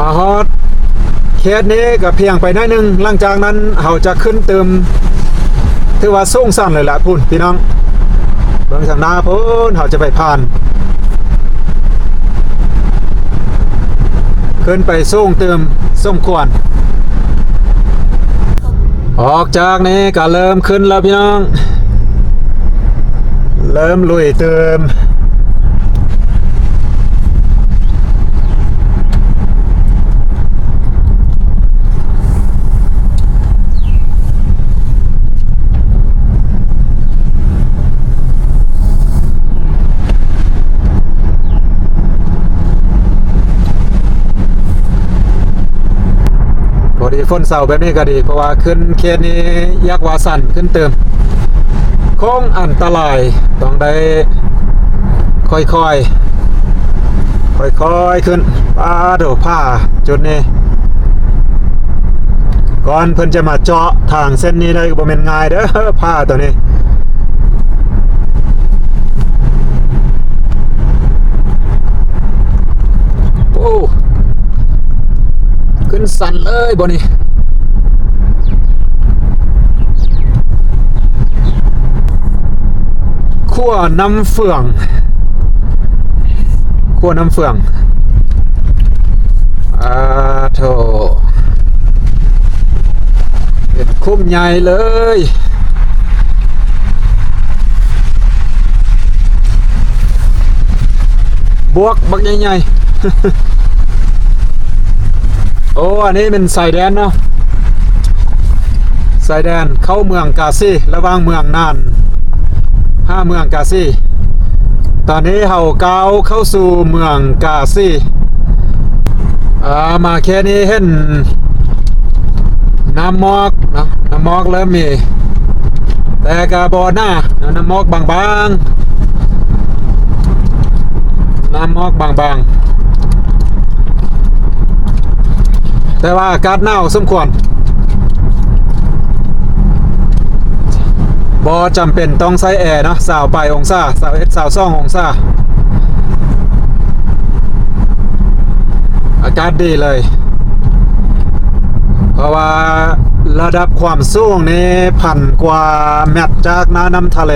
ມາຮອດເຂດນີ້ກະພຽງໄປໜ້ອຍໜຶ່ງ ຫຼັງຈາກນັ້ນເຮົາຈະຂຶ້ນຕື່ມ ຖືວ່າສູງຊັນເລີຍລະພຸ້ນພີ່ນ້ອງ ເບິ່ງທາງໜ້າພຸ້ນ ເຮົາຈະໄປຜ່ານ ຂຶ້ນໄປສູງຕື່ມສົມຄວນ. ອອກຈາກນີ້ກະເລີ່ມຂຶ້ນແລ້ວພີ່ນ້ອງ ເລີ່ມລຸຍຕື່ມ. ພໍດີຝົນເຊົາແບບນີ້ກະດີ ເພາະວ່າຂຶ້ນເຂດນີ້ຢາກວ່າຊັນຂຶ້ນຕື່ມ ໂຄ້ງອັນຕະລາຍ ຕ້ອງໄດ້ຄ່ອຍໆ ຄ່ອຍໆຂຶ້ນ. ປາໂທ້ ຜາຈຸດນີ້ ກ່ອນເພິ່ນຈະມາເຈາະທາງເສັ້ນນີ້ໄດ້ກະບໍ່ແມ່ນງ່າຍເດີ ຜາໂຕນີ້. ໂອ້ ຂຶ້ນຊັນເລີຍບໍ່ນີ້ ຂົວນ້ຳເຟືອງ ຂົວນ້ຳເຟືອງ ອາໂທ້ ເປັນຂຸມໃຫຍ່ເລີຍ ບວກບັກໃຫຍ່ໆ. ໂອ້ ອັນນີ້ແມ່ນຊາຍແດນເນາະ ຊາຍແດນເຂົ້າເມືອງກາສີ ລະຫວ່າງເມືອງນ່ານຫາເມືອງກາສີ. ຕອນນີ້ເຮົາກ້າວເຂົ້າສູ່ເມືອງກາສີ ອາ ມາແຄ່ນີ້ເຫັນນ້ຳໝອກເນາະ ນ້ຳໝອກເລີ່ມມີ ແຕ່ກະບໍ່ໜາເນາະ ນ້ຳໝອກບາງໆ ນ້ຳໝອກບາງໆ ແຕ່ວ່າອາກາດໜາວສົມຄວນ ບໍ່ຈຳເປັນຕ້ອງໃສ່ແອເນາະ ຊາວປາຍອົງສາ ຊາວເອັດ ຊາວສອງອົງສາ ອາກາດດີເລີຍ ເພາະວ່າລະດັບຄວາມສູງນີ້ພັນກວ່າແມັດຈາກໜ້ານ້ຳທະເລ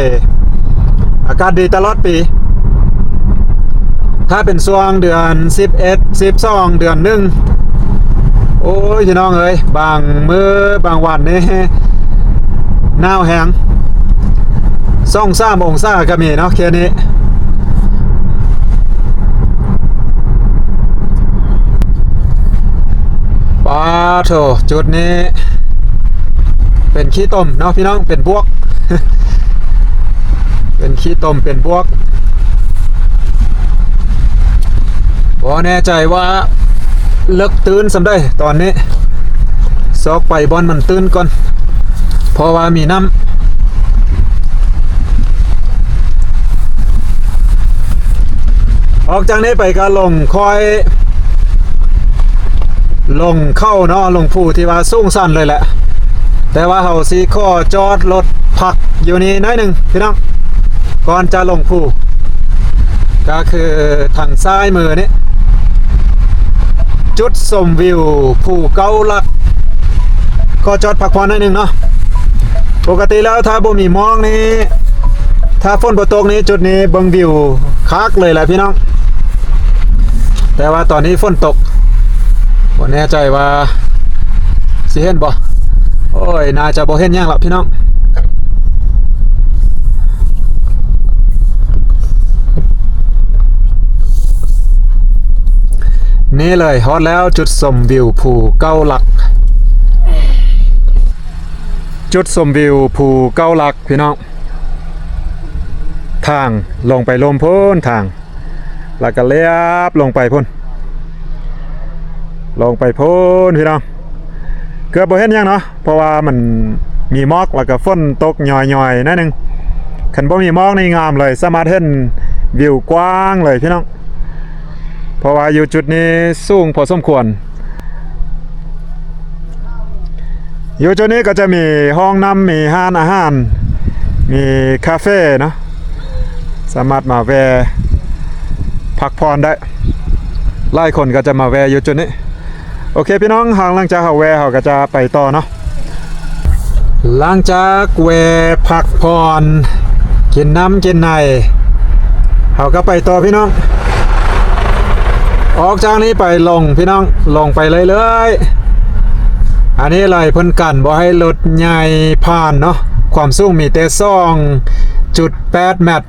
ອາກາດດີຕະຫຼອດປີ. ຖ້າເປັນຊ່ວງເດືອນສິບເອັດ ສິບສອງ ເດືອນໜຶ່ງ ໂອ້ຍ ພີ່ນ້ອງເອີຍ ບາງມື້ບາງວັນນີ້ໜາວແຮງ ສອງສາມອົງສາກະມີເນາະ ເຂດນີ້. ປາໂທ້ ຈຸດນີ້ເປັນຂີ້ຕົມເນາະພີ່ນ້ອງ ເປັນບວກ ເປັນຂີ້ຕົມ ເປັນບວກ ບໍ່ແນ່ໃຈວ່າເລິກຕື້ນສ່ຳໃດຕອນນີ້ ຊອກໄປບ່ອນມັນຕື້ນກ່ອນ ເພາະວ່າມີນ້ຳ. ອອກຈາກນີ້ໄປກະລົງຄ່ອຍ ລົງເຂົາເນາະ ລົງພູທີ່ວ່າສູງຊັນເລີຍແຫຼະ ແຕ່ວ່າເຮົາຊິຂໍຈອດລົດພັກຢູ່ນີ້ໜ້ອຍໜຶ່ງພີ່ນ້ອງ ກ່ອນຈະລົງພູ ກະຄືທາງຊ້າຍມືນີ້ ຈຸດຊົມວິວພູເກົ້າຫຼັກ ຂໍຈອດພັກຜ່ອນໜ້ອຍໜຶ່ງເນາະ. ປົກກະຕິແລ້ວຖ້າບໍ່ມີໝອກນີ້ ຖ້າຝົນບໍ່ຕົກນີ້ ຈຸດນີ້ເບິ່ງວິວຄັກເລີຍແຫຼະພີ່ນ້ອງ ແຕ່ວ່າຕອນນີ້ຝົນຕົກ ບໍ່ແນ່ໃຈວ່າຊິເຫັນບໍ່ ໂອ້ຍ ໜ້າຈະບໍ່ເຫັນຫຍັງລະພີ່ນ້ອງ. ນີ້ເລີຍ ຮອດແລ້ວ ຈຸດຊົມວິວພູເກົ້າຫຼັກ. ຈຸດຊົມວິວພູເກົ້າຫຼັກ ພີ່ນ້ອງ. ທາງລົງໄປລຸ່ມພຸ້ນ ທາງ ແລ້ວກໍລຽບລົງໄປພຸ້ນ ລົງໄປພຸ້ນ ພີ່ນ້ອງ. ເກືອບບໍ່ເຫັນຫຍັງເນາະ ເພາະວ່າມັນມີໝອກ ແລ້ວກໍຝົນຕົກຫຍ້ອຍໆໜ້ອຍໜຶ່ງ. ຄັນບໍ່ມີໝອກນີ້ງາມເລີຍ ສາມາດເຫັນວິວກວ້າງເລີຍ ພີ່ນ້ອງ. ເພາະວ່າຢູ່ຈຸດນີ້ສູງພໍສົມຄວນ. ຢູ່ຈຸດນີ້ກໍຈະມີຫ້ອງນ້ຳ ມີຮ້ານອາຫານ ມີຄາເຟເນາະ ສາມາດມາແວ່ພັກຜ່ອນໄດ້. ຫຼາຍຄົນກໍຈະມາແວ່ຢູ່ຈຸດນີ້. ໂອເຄ ພີ່ນ້ອງ ຫຼັງຈາກເຮົາແວ່ ເຮົາກໍຈະໄປຕໍ່ເນາະ. ຫຼັງຈາກແວ່ພັກຜ່ອນ ກິນນ້ຳກິນໃນ ເຮົາກໍໄປຕໍ່ ພີ່ນ້ອງ. ອອກຈາກນີ້ໄປລົງ ພີ່ນ້ອງ ລົງໄປເລື້ອຍໆ. ອັນນີ້ເລີຍ ເພິ່ນກັນບໍ່ໃຫ້ລົດໃຫຍ່ຜ່ານເນາະ. ຄວາມສູງມີແຕ່ສອງຈຸດແປດແມັດ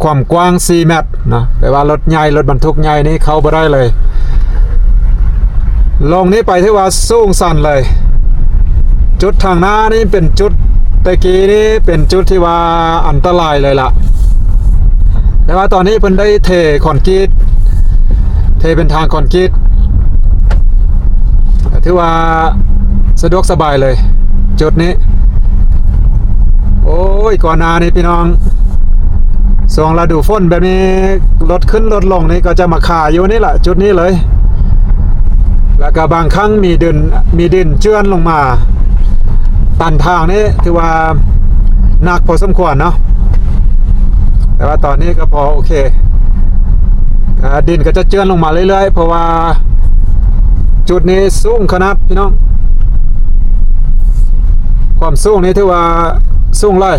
ຄວາມກວ້າງສີ່ແມັດເນາະ. ແປວ່າລົດໃຫຍ່ ລົດບັນທຸກໃຫຍ່ນີ້ເຂົ້າບໍ່ໄດ້ເລີຍ. ລົງນີ້ໄປຖືວ່າສູງຊັນເລີຍ. ຈຸດທາງໜ້ານີ້ເປັນຈຸດ ແຕ່ກີ້ນີ້ເປັນຈຸດທີ່ວ່າອັນຕະລາຍເລີຍລະ. ແຕ່ວ່າຕອນນີ້ເພິ່ນໄດ້ເທຄອນກຣີດ ເທເປັນທາງຄອນກຣີດ ກໍຖືວ່າສະດວກສະບາຍເລີຍຈຸດນີ້. ໂອ້ຍ ກ່ອນໜ້ານີ້ ພີ່ນ້ອງ ຊ່ວງລະດູຝົນແບບນີ້ ລົດຂຶ້ນລົດລົງນີ້ກໍຈະມາຄາຢູ່ນີ້ລະ ຈຸດນີ້ເລີຍ. ແລ້ວກໍບາງຄັ້ງມີດິນ ມີດິນເຈື່ອນລົງມາ ຕັນທາງນີ້ຖືວ່າໜັກພໍສົມຄວນເນາະ. ແຕ່ວ່າຕອນນີ້ກໍພໍໂອເຄ ອ່າ ດິນກໍຈະເຈື່ອນລົງມາເລື້ອຍໆ ເພາະວ່າຈຸດນີ້ສູງຂະໜາດ ພີ່ນ້ອງ. ຄວາມສູງນີ້ຖືວ່າສູງຫຼາຍ.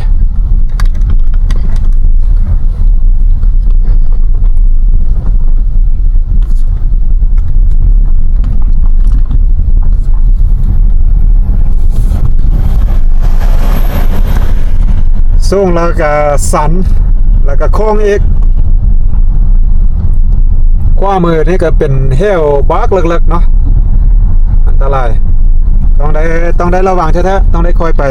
ສູງແລ້ວກະຊັນ ແລ້ວກະໂຄ້ງອີກ. ຂວາມືນີ້ກະເປັນເຫວບາກເລິກໆເນາະ ອັນຕະລາຍ ຕ້ອງໄດ້ ຕ້ອງໄດ້ລະວັງແທ້ໆ ຕ້ອງໄດ້ຄ່ອຍໄປ.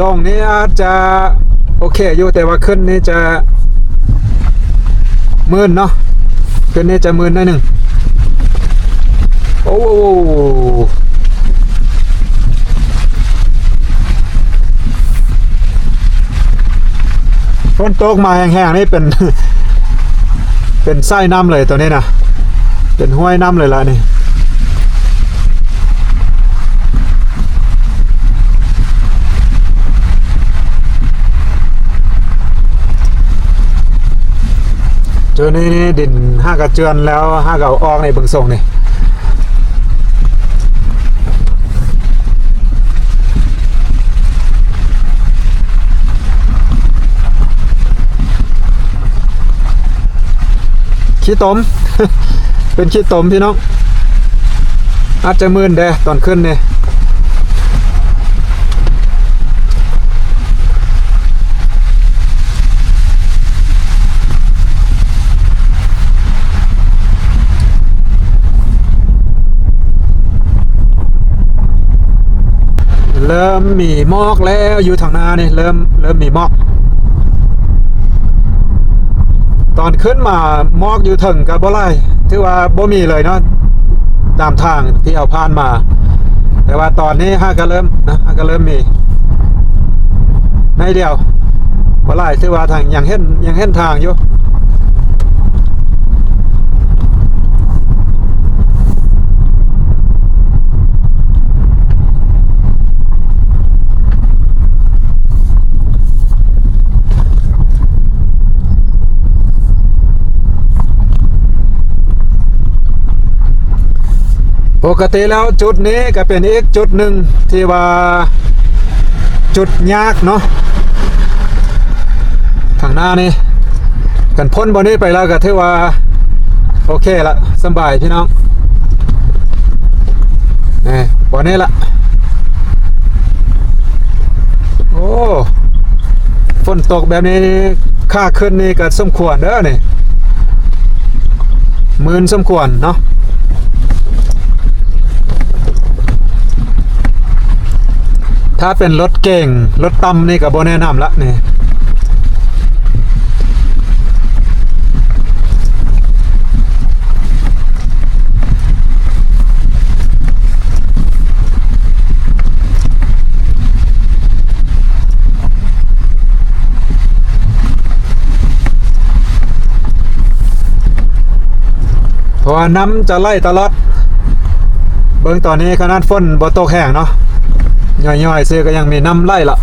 ລົງນີ້ອາດຈະໂອເຄຢູ່ ແຕ່ວ່າຂຶ້ນນີ້ຈະມື່ນເນາະ ຂຶ້ນນີ້ຈະມື່ນໜ້ອຍໜຶ່ງ. ໂອ້ ຝົນຕົກມາແຮງໆນີ້ເປັນ ເປັນສາຍນ້ຳເລີຍໂຕນີ້ນະ ເປັນຫ້ວຍນ້ຳເລີຍລະນີ້. ຈຸດນີ້ນີ້ດິນຫາກະເຈື່ອນແລ້ວ ຫາກະເອົາອອກໃນເບິ່ງຊົງນີ້. ຂີ້ຕົມ ເປັນຂີ້ຕົມພີ່ນ້ອງ ອາດຈະມື່ນແດ່ຕອນຂຶ້ນນີ້. ເລີ່ມມີໝອກແລ້ວ ຢູ່ທາງໜ້ານີ້ເລີ່ມ ເລີ່ມມີໝອກ. ຕອນຂຶ້ນມາໝອກຢູ່ເທິງກໍບໍ່ຫຼາຍ ຖືວ່າບໍ່ມີເລີຍເນາະ ຕາມທາງທີ່ເຮົາຜ່ານມາ. ແຕ່ວ່າຕອນນີ້ຫາກະເລີ່ມນະ ຫາກະເລີ່ມມີໜ້ອຍດຽວ ບໍ່ຫຼາຍ ຖືວ່າທາງຍັງເຫັນ ຍັງເຫັນທາງຢູ່. ປົກກະຕິແລ້ວຈຸດນີ້ກະເປັນອີກຈຸດໜຶ່ງທີ່ວ່າຈຸດຍາກເນາະ ທາງໜ້ານີ້. ຄັນພົ້ນບ່ອນນີ້ໄປແລ້ວກະຖືວ່າໂອເຄລະ ສະບາຍພີ່ນ້ອງ. ນີ້ ບ່ອນນີ້ລະ ໂອ້. ຝົນຕົກແບບນີ້ ຄ່າຂຶ້ນນີ້ກໍສົມຄວນເດີນີ້ ມື່ນສົມຄວນເນາະ. ຖ້າເປັນລົດເກັງ ລົດຕ່ຳນີ້ກໍບໍ່ແນະນຳລະນີ້. ເພາະວ່ານ້ຳຈະໄຫຼຕະຫຼອດ. ເບິ່ງຕອນນີ້ຂະໜາດຝົນບໍ່ຕົກແຮງເນາະ ຍ້ອຍໆຊື່ກໍຍັງມີນ້ຳໄຫຼລະ.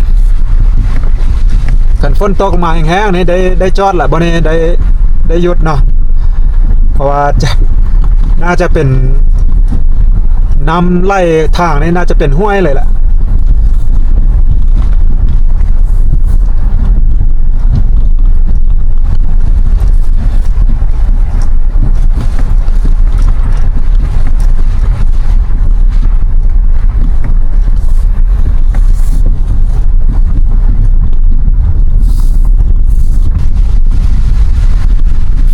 ຄັນຝົນຕົກມາແຮງໆນີ້ໄດ້ ໄດ້ຈອດລະ ບໍ່ນີ້ໄດ້ ໄດ້ຢຸດເນາະ ເພາະວ່າຈະ ໜ້າຈະເປັນນ້ຳໄຫຼ ທາງນີ້ໜ້າຈະເປັນຫ້ວຍເລີຍລະ.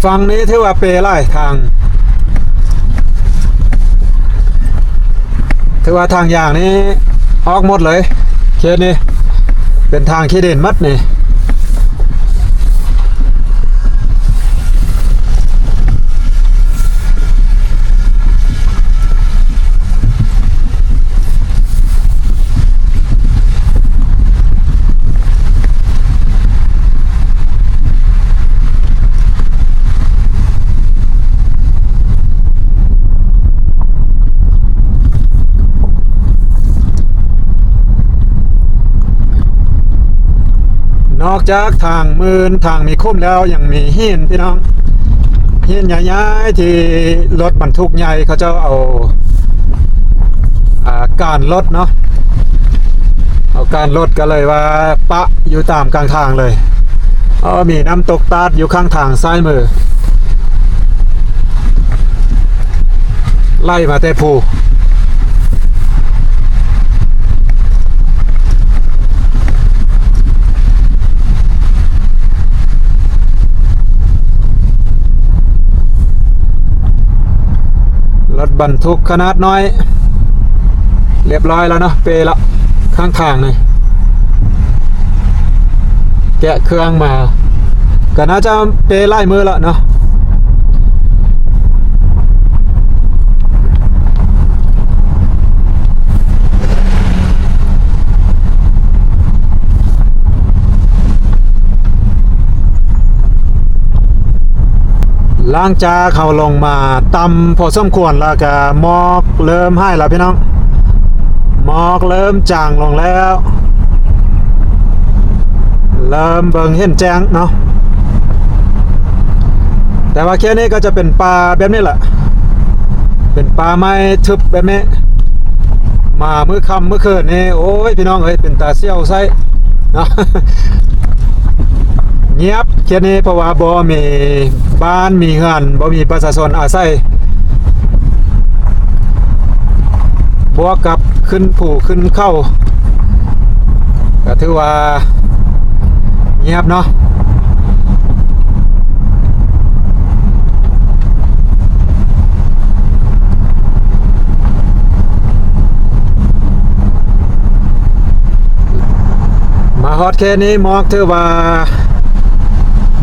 ຝັ່ງນີ້ຖືວ່າເປຫຼາຍທາງ ຖືວ່າທາງຢາງນີ້ອອກໝົດເລີຍ ເຂດນີ້ເປັນທາງຂີ້ດິນໝົດນີ້. ນອກຈາກທາງມື່ນ ທາງມີຂຸມແລ້ວ ຍັງມີຫີນ ພີ່ນ້ອງ ຫີນໃຫຍ່ໆ ທີ່ລົດບັນທຸກໃຫຍ່ເຂົາເຈົ້າເອົາ ອ່າ ການລົດເນາະ ເອົາການລົດ ກໍເລີຍວ່າປະຢູ່ຕາມກາງທາງເລີຍ. ເອີ ມີນ້ຳຕົກຕາດຢູ່ຂ້າງທາງຊ້າຍມື ໄຫຼມາແຕ່ພູ. ລົດບັນທຸກຂະໜາດນ້ອຍ ລຽບຮ້ອຍແລ້ວເນາະ ເປແລ້ວ ຂ້າງທາງນີ້ ແກະເຄື່ອງມາ ກໍໜ້າຈະເປຫຼາຍມື້ແລ້ວເນາະ. ຫຼັງຈາກເຮົາລົງມາຕ່ຳພໍສົມຄວນແລ້ວ ກະໝອກເລີ່ມຫາຍແລ້ວພີ່ນ້ອງ ໝອກເລີ່ມຈາງລົງແລ້ວ ເລີ່ມເບິ່ງເຫັນແຈ້ງເນາະ. ແຕ່ວ່າເຂດນີ້ກໍຈະເປັນປ່າແບບນີ້ແຫຼະ ເປັນປ່າໄມ້ທຶບແບບນີ້. ມາມື້ຄ່ຳມື້ຄືນນີ້ ໂອ້ຍ ພີ່ນ້ອງເອີຍ ເປັນຕາສ່ຽວໄສ້ເນາະ ງຽບເຂດນີ້ ເພາະວ່າບໍ່ມີບ້ານມີເຮືອນ ບໍ່ມີປະຊາຊົນອາໄສ ບວກກັບຂຶ້ນພູຂຶ້ນເຂົາ ກໍຖືວ່າງຽບເນາະ. ມາຮອດເຂດນີ້ໝອກຖືວ່າ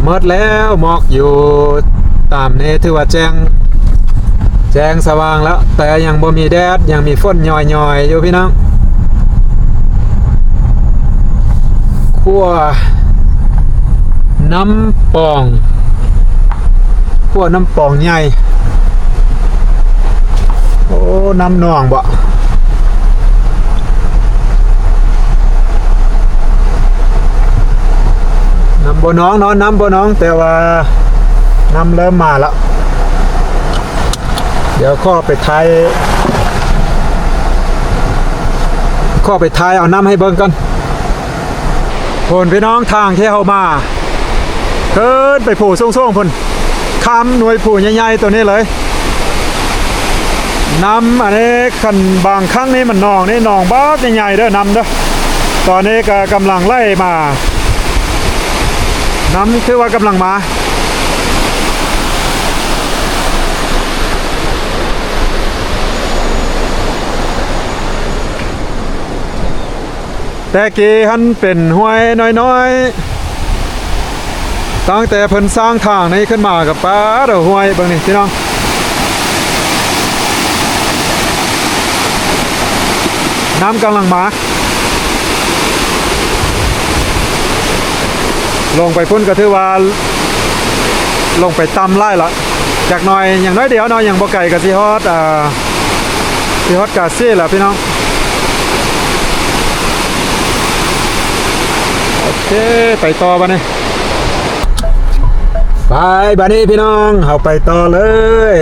ໝົດແລ້ວ ໝອກຢູ່ຕາມນີ້ຖືວ່າແຈ້ງ ແຈ້ງສະຫວ່າງແລ້ວ ແຕ່ຍັງບໍ່ມີແດດ ຍັງມີຝົນຍ້ອຍໆຢູ່ພີ່ນ້ອງ. ຂົວນ້ຳປອງ ຂົວນ້ຳປອງໃຫຍ່ ໂອ້ ນ້ຳໜອງບໍ? ນ້ຳບໍ່ໜອງເນາະ ນ້ຳບໍ່ໜອງ ແຕ່ວ່ານ້ຳເລີ່ມມາແລ້ວ. ດຽວຂໍໄປຖ່າຍ ຂໍໄປຖ່າຍເອົານ້ຳໃຫ້ເບິ່ງກ່ອນ. ພຸ້ນພີ່ນ້ອງ ທາງທີ່ເຮົາມາ ຂຶ້ນໄປພູສູງໆພຸ້ນ ຂ້າມໜ່ວຍພູໃຫຍ່ໆໂຕນີ້ເລີຍ. ນ້ຳອັນນີ້ ຄັນບາງຄັ້ງນີ້ມັນໜອງນີ້ ໜອງບັກໃຫຍ່ໆເດີ ນ້ຳເດີ. ຕອນນີ້ກໍກຳລັງໄຫຼມາ ນ້ຳຄືວ່າກຳລັງມາ. ແຕ່ກີ້ຫັ້ນເປັນຫ້ວຍນ້ອຍໆ, ຕັ້ງແຕ່ເພິ່ນສ້າງທາງນີ້ຂຶ້ນມາກໍປາດ ຫ້ວຍເບິ່ງນີ້ພີ່ນ້ອງ, ນ້ຳກຳລັງມາ. ລົງໄປພຸ້ນກໍຖືວ່າລົງໄປຕ່ຳຫຼາຍລະ, ຈັກໜ້ອຍ ຢ່າງໜ້ອຍດຽວເນາະ, ຍັງບໍ່ໄກກໍຊິຮອດ ອ່າ ຊິຮອດກາເຊລະພີ່ນ້ອງ. ໂອເຄ ໄປຕໍ່ບາດນີ້. ໄປ ບາດນີ້ພີ່ນ້ອງ ເຮົາໄປຕໍ່ເລີຍ.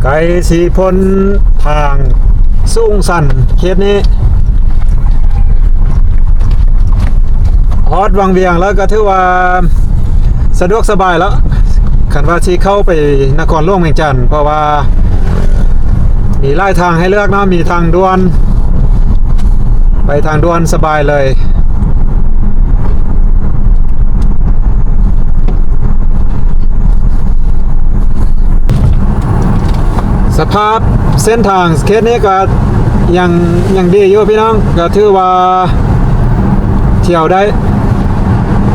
ໄກສີພົນ ທາງສູງຊັນເຂດນີ້, ຮອດວັງວຽງແລ້ວກໍຖືວ່າສະດວກສະບາຍແລ້ວ ຄັນວ່າຊິເຂົ້າໄປນະຄອນຫຼວງວຽງຈັນ, ເພາະວ່າມີຫຼາຍທາງໃຫ້ເລືອກເນາະ, ມີທາງດ່ວນ ໄປທາງດ່ວນສະບາຍເລີຍ. ສະພາບເສັ້ນທາງເຂດນີ້ກໍຍັງ ຍັງດີຢູ່ພີ່ນ້ອງ, ກໍຖືວ່າທ່ຽວໄດ້,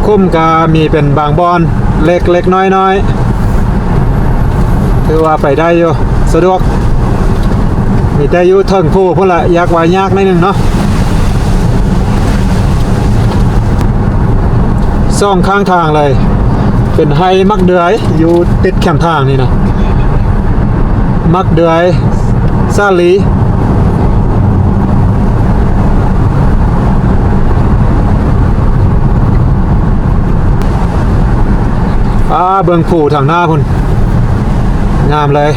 ຂຸມກໍມີເປັນບາງບ່ອນເລັກໆນ້ອຍໆ, ຖືວ່າໄປໄດ້ຢູ່ ສະດວກ. ມີແຕ່ຢູ່ເທິງພູພຸ້ນລະ ຢາກວ່າຍາກໜ້ອຍໜຶ່ງເນາະ. ສອງຂ້າງທາງເລີຍ ເປັນໄຮ່ໝາກເດືອຍ ຢູ່ຕິດແຄມທາງນີ້ນະ, ໝາກເດືອຍ ສາລີ. ອາ ເບິ່ງພູທາງໜ້າພຸ້ນ ງາມເລີຍ.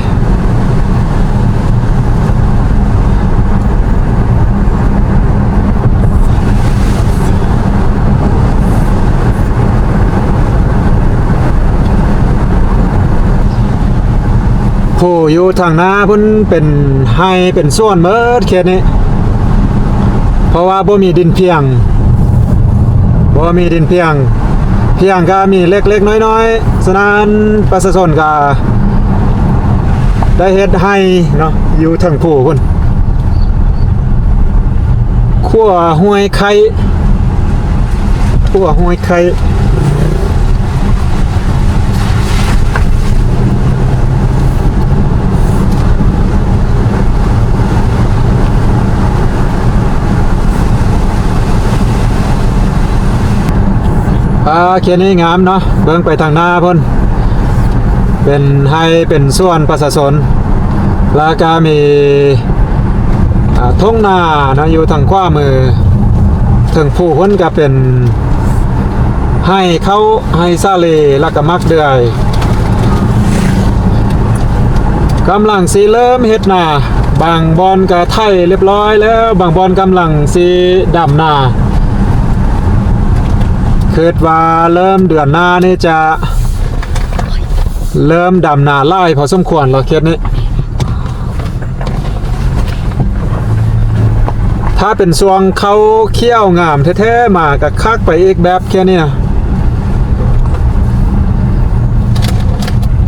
ຜູ້ຢູ່ທາງໜ້າພຸ້ນເປັນໄຮ່ເປັນສວນໝົດເຂດນີ້, ເພາະວ່າບໍ່ມີດິນພຽງ ບໍ່ມີດິນພຽງ, ພຽງກໍມີເລັກໆນ້ອຍໆ, ສະນັ້ນປະຊາຊົນກໍໄດ້ເຮັດໄຮ່ເນາະ ຢູ່ເທິງພູພຸ້ນ. ຂົວຫ້ວຍໄຄ ຂົວຫ້ວຍໄຄ. ອ່າ ເຂດນີ້ງາມເນາະ, ເບິ່ງໄປທາງໜ້າພຸ້ນ ເປັນໄຮ່ເປັນສວນປະຊາຊົນ, ແລ້ວກະມີ ອ່າ ທົ່ງນາເນາະ ຢູ່ທາງຂວາມື, ເທິງພູພຸ້ນກະເປັນໄຮ່ເຂົ້າ ໄຮ່ສາລີ ແລ້ວກະໝາກເດືອຍ. ກຳລັງຊິເລີ່ມເຮັດນາ, ບາງບ່ອນກະໄຖລຽບຮ້ອຍແລ້ວ, ບາງບ່ອນກຳລັງຊິດຳນາ. ຄິດວ່າເລີ່ມເດືອນໜ້ານີ້ຈະເລີ່ມດຳນາຫຼາຍພໍສົມຄວນແລ້ວເຂດນີ້. ຖ້າເປັນຊ່ວງເຂົ້າຂຽວງາມແທ້ໆມາກະຄັກໄປອີກແບບແຄ່ນີ້ນະ.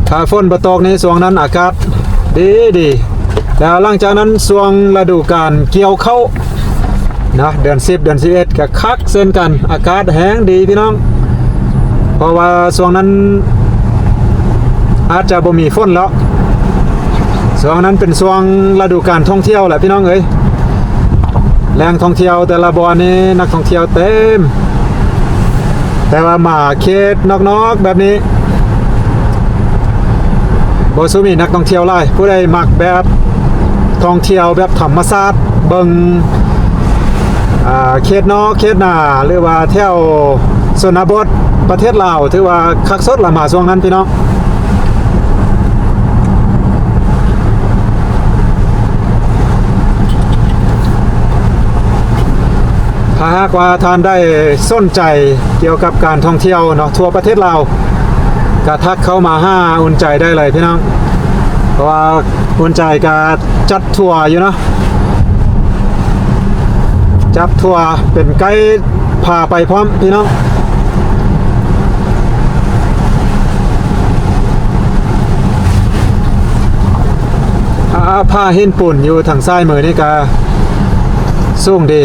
ຖ້າຝົນບໍ່ຕົກນີ້ ຊ່ວງນັ້ນອາກາດດີໆ, ແລ້ວຫຼັງຈາກນັ້ນຊ່ວງລະດູການກ່ຽວເຂົ້ານະ ເດືອນສິບ ເດືອນສິບເອັດ ກະຄັກເຊັ່ນກັນ, ອາກາດແຮງດີພີ່ນ້ອງ. ເພາະວ່າຊ່ວງນັ້ນອາດຈະບໍ່ມີຝົນແລ້ວ, ຊ່ວງນັ້ນເປັນຊ່ວງລະດູການທ່ອງທ່ຽວແຫຼະພີ່ນ້ອງເອີຍ. ແຫຼ່ງທ່ອງທ່ຽວແຕ່ລະບ່ອນນີ້ນັກທ່ອງທ່ຽວເຕັມ, ແຕ່ວ່າມາເຂດນອກໆແບບນີ້ ບໍ່ສູ່ມີນັກທ່ອງທ່ຽວຫຼາຍ. ຜູ້ໃດມັກແບບທ່ອງທ່ຽວແບບທຳມະຊາດ ເບິ່ງ ອ່າ ເຂດນອກເຂດນາ ຫຼືວ່າແຖວຊົນນະບົດປະເທດລາວ ຖືວ່າຄັກສຸດລະ ມາຊ່ວງນັ້ນພີ່ນ້ອງ. ຖ້າຫາກວ່າທ່ານໃດສົນໃຈກ່ຽວກັບການທ່ອງທ່ຽວເນາະ ທົ່ວປະເທດລາວ ກະທັກເຂົ້າມາຫາອຸ່ນໃຈໄດ້ເລີຍພີ່ນ້ອງ, ເພາະວ່າອຸ່ນໃຈກະຈັດທົວຢູ່ເນາະ, ຈ ຈັບທົວເປັນໄກພາໄປພ້ອມພີ່ນ້ອງ. ອາ ຜາຫີນປູນຢູ່ທາງຊ້າຍມືນີ້ກະສູງດີ.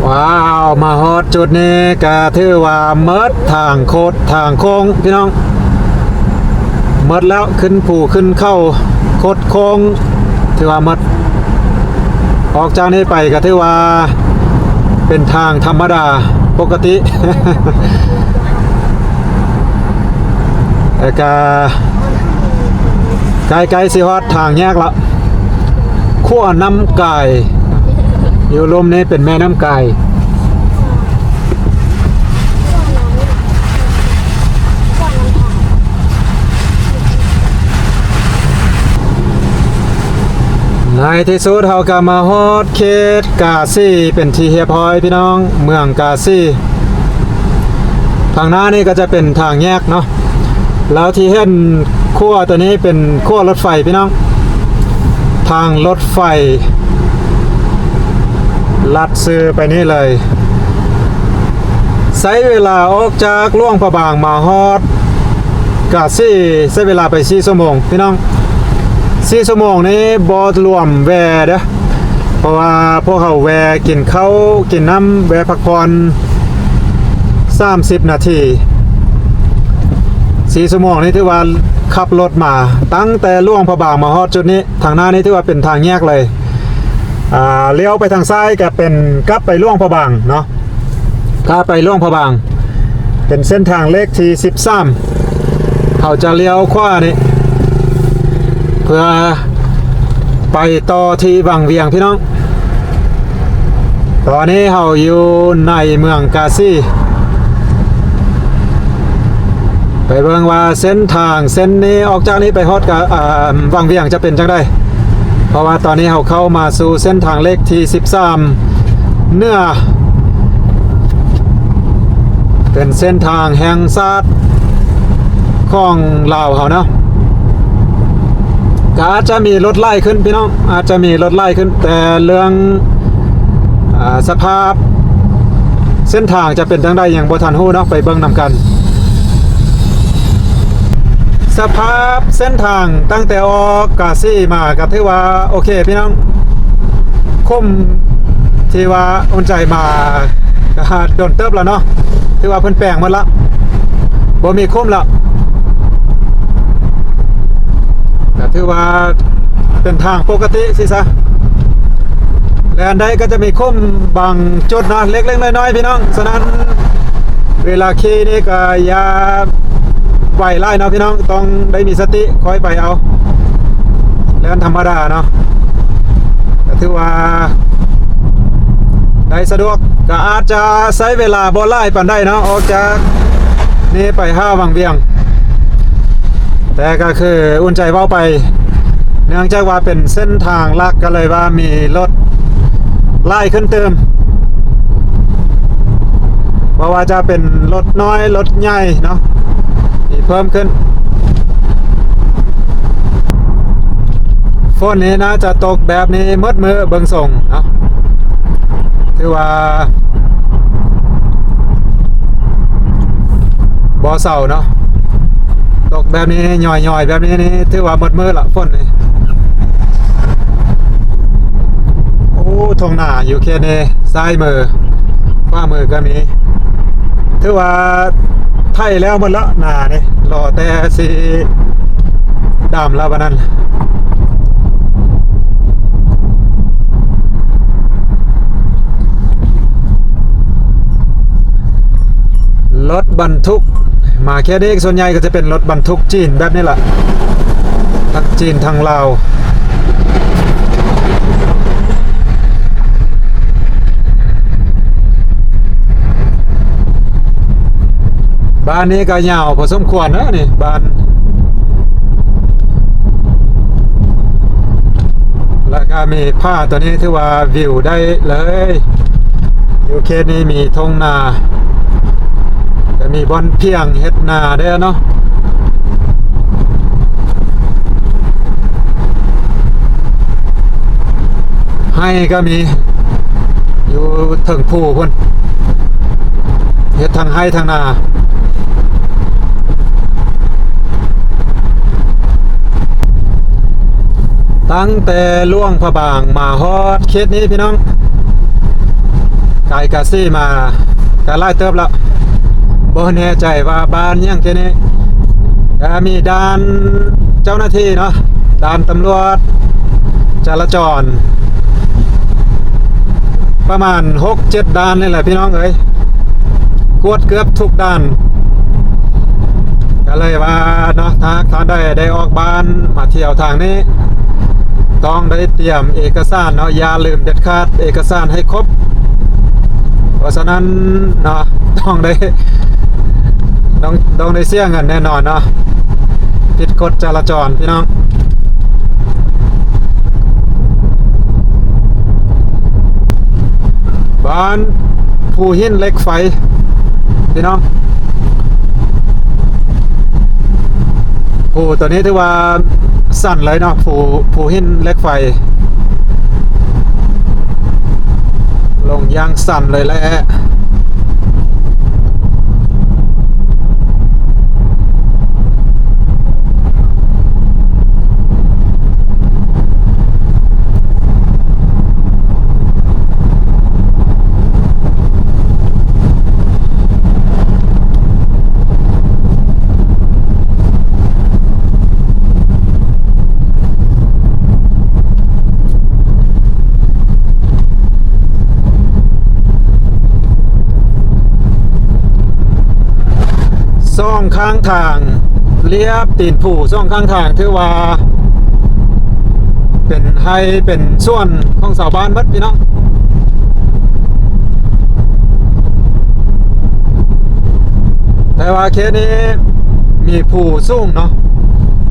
ວ້າວ ມາຮອດຈຸດນີ້ກະຖືວ່າໝົດທາງຄົດທາງໂຄ້ງພີ່ນ້ອງ. ໝົດແລ້ວ ຂຶ້ນພູຂຶ້ນເຂົາ ຄົດໂຄ້ງ ຖືວ່າໝົດ. ອອກຈາກນີ້ໄປກະຖືວ່າເປັນທາງທຳມະດາປົກກະຕິ ແລ້ວກະໃກ້ໆຊິຮອດທາງແຍກລະ. ຂົວນ້ຳກາຍ ຢູ່ລຸ່ມນີ້ເປັນແມ່ນ້ຳກາຍ. ໃນທີ່ສຸດເຮົາກະມາຮອດເຂດກາສີເປັນທີ່ຮຽບຮ້ອຍພີ່ນ້ອງ, ເມືອງກາສີ. ທາງໜ້ານີ້ກະຈະເປັນທາງແຍກເນາະ. ແລ້ວທີ່ເຫັນຂົວໂຕນີ້ເປັນຂົວລົດໄຟພີ່ນ້ອງ, ທາງລົດໄຟລັດຊື່ໄປນີ້ເລີຍ. ໃຊ້ເວລາອອກຈາກຫຼວງພະບາງມາຮອດກາສີ ໃຊ້ເວລາໄປສີ່ຊົ່ວໂມງພີ່ນ້ອງ. ສີ່ຊົ່ວໂມງນີ້ບໍ່ລວມແວ່ເດີ້. ເພາະວ່າພວກເຮົາແວ່ກິນເຂົ້າກິນນ້ຳ ແວ່ພັກຜ່ອນສາມສິບນາທີ. ສີ່ຊົ່ວໂມງນີ້ຖືວ່າຂັບລົດມາ ຕັ້ງແຕ່ຫຼວງພະບາງມາຮອດຈຸດນີ້. ທາງໜ້ານີ້ຖືວ່າເປັນທາງແຍກເລີຍ. ອ່າ ລ້ຽວໄປທາງຊ້າຍກະເປັນກັບໄປຫຼວງພະບາງເນາະ. ຂາໄປຫຼວງພະບາງ ເປັນເສັ້ນທາງເລກທີສິບສາມ. ເຮົາຈະລ້ຽວຂວານີ້ ເພື່ອໄປຕໍ່ທີ່ວັງວຽງພີ່ນ້ອງ. ຕອນນີ້ເຮົາຢູ່ໃນເມືອງກາສີ. ໄປເບິ່ງວ່າເສັ້ນທາງເສັ້ນນີ້ ອອກຈາກນີ້ໄປຮອດກະ ອ່າ ວັງວຽງຈະເປັນຈັ່ງໃດ. ເພາະວ່າຕອນນີ້ເຮົາເຂົ້າມາສູ່ເສັ້ນທາງເລກທີສິບສາມເໜືອ ເປັນເສັ້ນທາງແຫ່ງຊາດຂອງລາວເຮົາເນາະ. ກະອາດຈະມີລົດຫຼາຍຂຶ້ນພີ່ນ້ອງ, ອາດຈະມີລົດຫຼາຍຂຶ້ນ, ແຕ່ເລື່ອງ ອາ ສະພາບເສັ້ນທາງຈະເປັນຈັ່ງໃດຍັງບໍ່ທັນຮູ້ເນາະ, ໄປເບິ່ງນຳກັນ. ສະພາບເສັ້ນທາງຕັ້ງແຕ່ອອກກາສີມາກະຖືວ່າໂອເຄພີ່ນ້ອງ. ຂຸມທີ່ວ່າອຸ່ນໃຈມາກະດົນເຕີບແລ້ວເນາະ, ຖືວ່າເພິ່ນແປງໝົດລະ, ບໍ່ມີຂຸມລະ. ກະຖືວ່າເປັນທາງປົກກະຕິຊີ້ຊະ. ແລ່ນໄດ້ກະຈະມີຂຸມບາງຈຸດເນາະ ເລັກໆນ້ອຍໆພີ່ນ້ອງ. ສະນັ້ນເວລາຂີ່ນີ້ກະຢ່າໄວຫຼາຍເນາະພີ່ນ້ອງ, ຕ້ອງໄດ້ມີສະຕິ ຄ່ອຍໄປເອົາ, ແລ່ນທຳມະດາເນາະ. ກະຖືວ່າໄດ້ສະດວກ, ກະອາດຈະໃຊ້ເວລາບໍ່ຫຼາຍປານໃດເນາະ ອອກຈາກນີ້ໄປຫາວັງວຽງ. ແຕ່ກະຄືອຸ່ນໃຈເວົ້າໄປ ເນື່ອງຈາກວ່າເປັນເສັ້ນທາງຫຼັກ ກະເລີຍວ່າມີລົດຫຼາຍຂຶ້ນຕື່ມ, ບໍ່ວ່າຈະເປັນລົດນ້ອຍລົດໃຫຍ່ເນາະ ມີເພີ່ມຂຶ້ນ. ຝົນນີ້ໜ້າຈະຕົກແບບນີ້ໝົດມື້ເບິ່ງຊົງເນາະ, ຖືວ່າບໍ່ເຊົາເນາະ. ຕົກແບບນີ້ ຍ້ອຍໆແບບນີ້ນີ້ ຖືວ່າໝົດມື້ລະຝົນນີ້. ໂອ້ ທົ່ງນາຢູ່ເຂດນີ້ ຊ້າຍມື ຂວາມືກະມີ, ຖືວ່າໄຖແລ້ວໝົດລະນານີ້ ລໍແຕ່ຊິດຳລະບາດນັ້ນ. ລົດບັນທຸກ ມາແຄ່ນີ້ ສ່ວນໃຫຍ່ກະຈະເປັນລົດບັນທຸກຈີນແບບນີ້ລະ, ທັງຈີນທັງລາວ. ບ້ານນີ້ກະຍາວພໍສົມຄວນເດີນີ້ ບ້ານ. ແລ້ວກະມີຜາໂຕນີ້ ຖືວ່າວິວໄດ້ເລີຍ. ຢູ່ເຂດນີ້ມີທົ່ງນາ ເປັນ ມີບ່ອນພຽງເຮັດນາເດ້ເນາະ ໄຮ່ກໍມີ ຢູ່ເທິງພູພຸ້ນ ເຮັດທັງໄຮ່ທັງນາ. ຕັ້ງແຕ່ຫຼວງພະບາງມາຮອດເຂດນີ້ພີ່ນ້ອງ ໄກກາສີມາກໍຫຼາຍເຕີບແລ້ວ ບໍ່ແນ່ໃຈວ່າບ້ານຫຍັງເຂດນີ້ ກໍມີດ່ານເຈົ້າໜ້າທີ່ເນາະ ດ່ານຕຳຫຼວດຈະລາຈອນ ປະມານຫົກເຈັດດ່ານນີ້ແຫຼະພີ່ນ້ອງເອີຍ ກວດເກືອບທຸກດ່ານ ກໍເລີຍວ່າເນາະ ຖ້າຫາກທ່ານໃດໄດ້ອອກບ້ານມາທ່ຽວທາງນີ້ ຕ້ອງໄດ້ຕຽມເອກະສານເນາະ ຢ່າລືມເດັດຂາດ ເອກະສານໃຫ້ຄົບ ເພາະສະນັ້ນເນາະ ຕ້ອງໄດ້ ຕ້ອງ ຕ້ອງໄດ້ເສຍເງິນແນ່ນອນເນາະ ຜິດກົດຈະລາຈອນພີ່ນ້ອງ. ບ້ານພູຫີນເຫຼັກໄຟພີ່ນ້ອງ ພູຕົວນີ້ຖືວ່າຊັນເລີຍເນາະ ພູ ພູຫີນເຫຼັກໄຟ ລົງຢ່າງຊັນເລີຍແຫຼະ. ສອງຂ້າງທາງ ລຽບຕີນພູສອງຂ້າງທາງ ຖືວ່າເປັນໄຮ່ເປັນສວນຂອງຊາວບ້ານໝົດພີ່ນ້ອງ. ແຕ່ວ່າເຂດນີ້ມີພູສູງເນາະ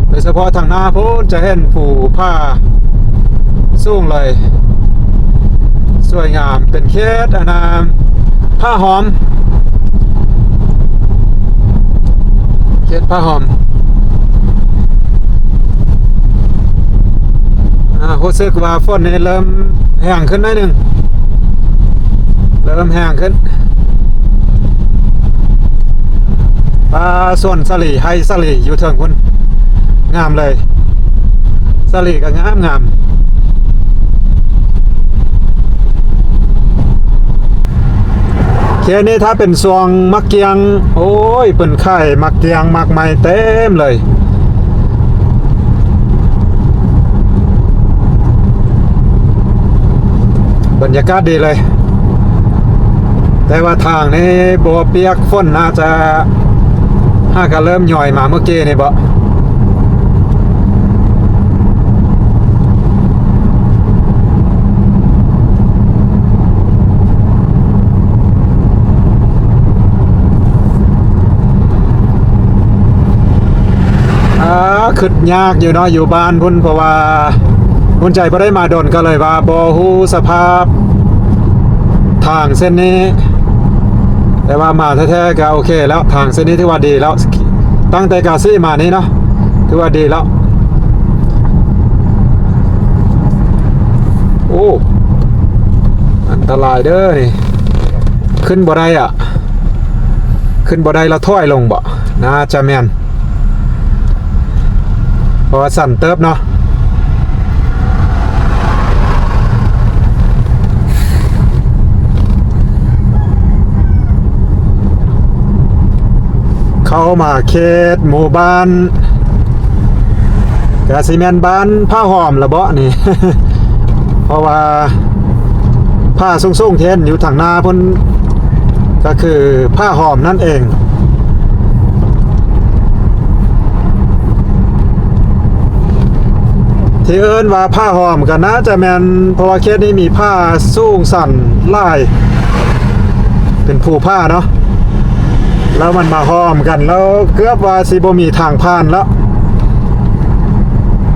ໂດຍສະເພາະທາງໜ້າພຸ້ນຈະເຫັນພູຜາສູງເລີຍ ສວຍງາມ ເປັນເຂດອັນນ່າ ຜາຫອມ ເຂດຜາຫອມ. ອາ ຮູ້ສຶກວ່າຝົນນີ້ເລີ່ມແຮງຂຶ້ນໜ້ອຍໜຶ່ງ ເລີ່ມແຮງຂຶ້ນ. ປາ ສວນສາລີ ໄຮ່ສາລີຢູ່ເທິງພຸ້ນ ງາມເລີຍ ສາລີກໍງາມໆ. ເຂດນີ້ຖ້າເປັນຊ່ວງໝາກກ້ຽງ ໂອ້ຍ ເພິ່ນຂາຍໝາກກ້ຽງໝາກໄມ້ເຕັມເລີຍ ບັນຍາກາດດີເລີຍ. ແຕ່ວ່າທາງນີ້ບໍ່ປຽກຝົນ ໜ້າຈະຫາກະເລີ່ມຍ້ອຍມາເມື່ອກີ້ນີ້ບໍ. ອາ ຄຶດຍາກຢູ່ເນາະ ຢູ່ບ້ານພຸ້ນ ເພາະວ່າບຸນໃຈບໍ່ໄດ້ມາດົນ ກໍເລີຍວ່າບໍ່ຮູ້ສະພາບທາງເສັ້ນນີ້. ແຕ່ວ່າມາແທ້ໆ ກໍໂອເຄແລ້ວ ທາງເສັ້ນນີ້ຖືວ່າດີແລ້ວ ຕັ້ງແຕ່ກາສີມານີ້ເນາະ ຖືວ່າດີແລ້ວ. ໂອ້ ອັນຕະລາຍເດີນີ້ ຂຶ້ນບໍ່ໄດ້ອະ ຂຶ້ນບໍ່ໄດ້ແລ້ວຖອຍລົງບໍ? ໜ້າຈະແມ່ນ ເພາະວ່າຊັນເຕີບເນາະ. ເຂົ້າມາເຂດໝູ່ບ້ານ ກະຊິແມ່ນບ້ານຜາຫອມລະເບາະນີ້ ເພາະວ່າຜາສູງໆ ທີ່ເຫັນຢູ່ທາງໜ້າພຸ້ນ ກໍຄືຜາຫອມນັ້ນເອງ. ທີ່ເອີ້ນວ່າຜາຫອມກໍໜ້າຈະແມ່ນ ເພາະວ່າເຂດນີ້ມີຜາສູງຊັນຫຼາຍ ເປັນພູຜາເນາະ ແລ້ວມັນມາຫອມກັນ ແລ້ວເກືອບວ່າຊິບໍ່ມີທາງຜ່ານແລ້ວ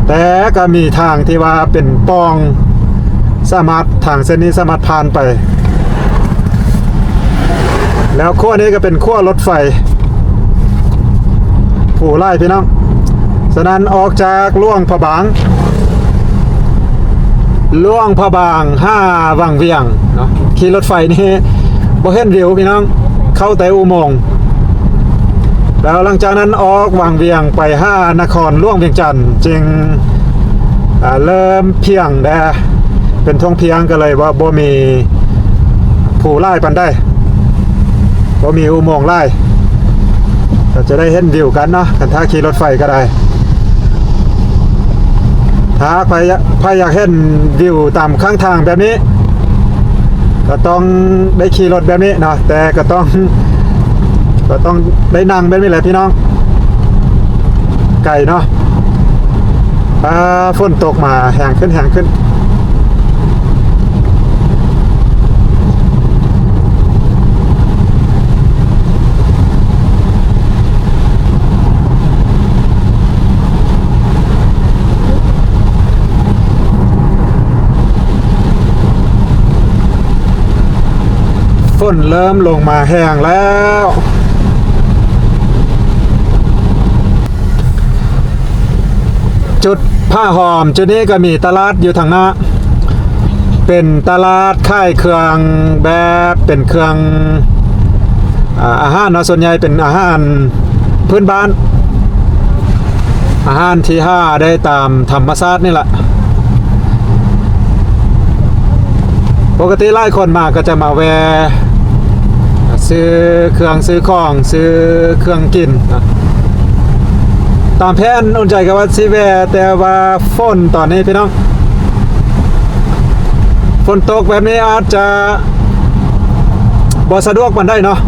ແຕ່ກໍມີທາງທີ່ວ່າເປັນປ່ອງ ສາມາດ ທາງເສັ້ນນີ້ສາມາດຜ່ານໄປ ແລ້ວຂົວນີ້ກໍເປັນຂົວລົດໄຟ. ຜູ້ຫຼາຍພີ່ນ້ອງ. ສະນັ້ນອອກຈາກຫຼວງພະບາງ ຫຼວງພະບາງຫາວັງວຽງເນາະ ຂີ່ລົດໄຟນີ້ບໍ່ເຫັນວິວພີ່ນ້ອງ ເຂົ້າແຕ່ອຸໂມງ. ແລ້ວຫຼັງຈາກນັ້ນອອກວັງວຽງໄປຫານະຄອນຫຼວງວຽງຈັນ ຈຶ່ງ ອ່າ ເລີ່ມພຽງແດ່ ເປັນທົ່ງພຽງ ກໍເລີຍວ່າບໍ່ມີຜູ້ຫຼາຍປານໃດ ບໍ່ມີອຸໂມງຫຼາຍ ກໍຈະໄດ້ເຫັນວິວກັນເນາະ ຄັນຖ້າຂີ່ລົດໄຟກໍໄດ້. ຖ້າໃຜ ໃຜຢາກເຫັນວິວຕາມຂ້າງທາງແບບນີ້ ກໍຕ້ອງໄດ້ຂີ່ລົດແບບນີ້ເນາະ ແຕ່ກໍຕ້ອງ ກໍຕ້ອງໄດ້ນັ່ງແບບນີ້ແຫຼະພີ່ນ້ອງ ໄກເນາະ. ອ່າ ຝົນຕົກມາແຮງຂຶ້ນ ແຮງຂຶ້ນ. ຝົນເລີ່ມລົງມາແຮງແລ້ວ. ຈຸດຜາຫອມຈຸດນີ້ກໍມີຕະຫຼາດຢູ່ທາງໜ້າ ເປັນຕະຫຼາດຂາຍເຄື່ອງແບບເປັນເຄື່ອງ ອາ ອາຫານເນາະ ສ່ວນໃຫຍ່ເປັນອາຫານພື້ນບ້ານ ອາຫານທີ່ຫາໄດ້ຕາມທຳມະຊາດນີ້ລະ. ປົກກະຕິຫຼາຍຄົນມາກໍຈະມາແວ່ຊື້ເຄື່ອງ ຊື້ຂອງ ຊື້ເຄື່ອງກິນນະ. ຕາມແຜນອຸ່ນໃຈກໍວ່າຊິແວ່ ແຕ່ວ່າຝົນຕອນນີ້ພີ່ນ້ອງ ຝົນຕົກແບບນີ້ອາດຈະບໍ່ສະດວກປານໃດເນາະ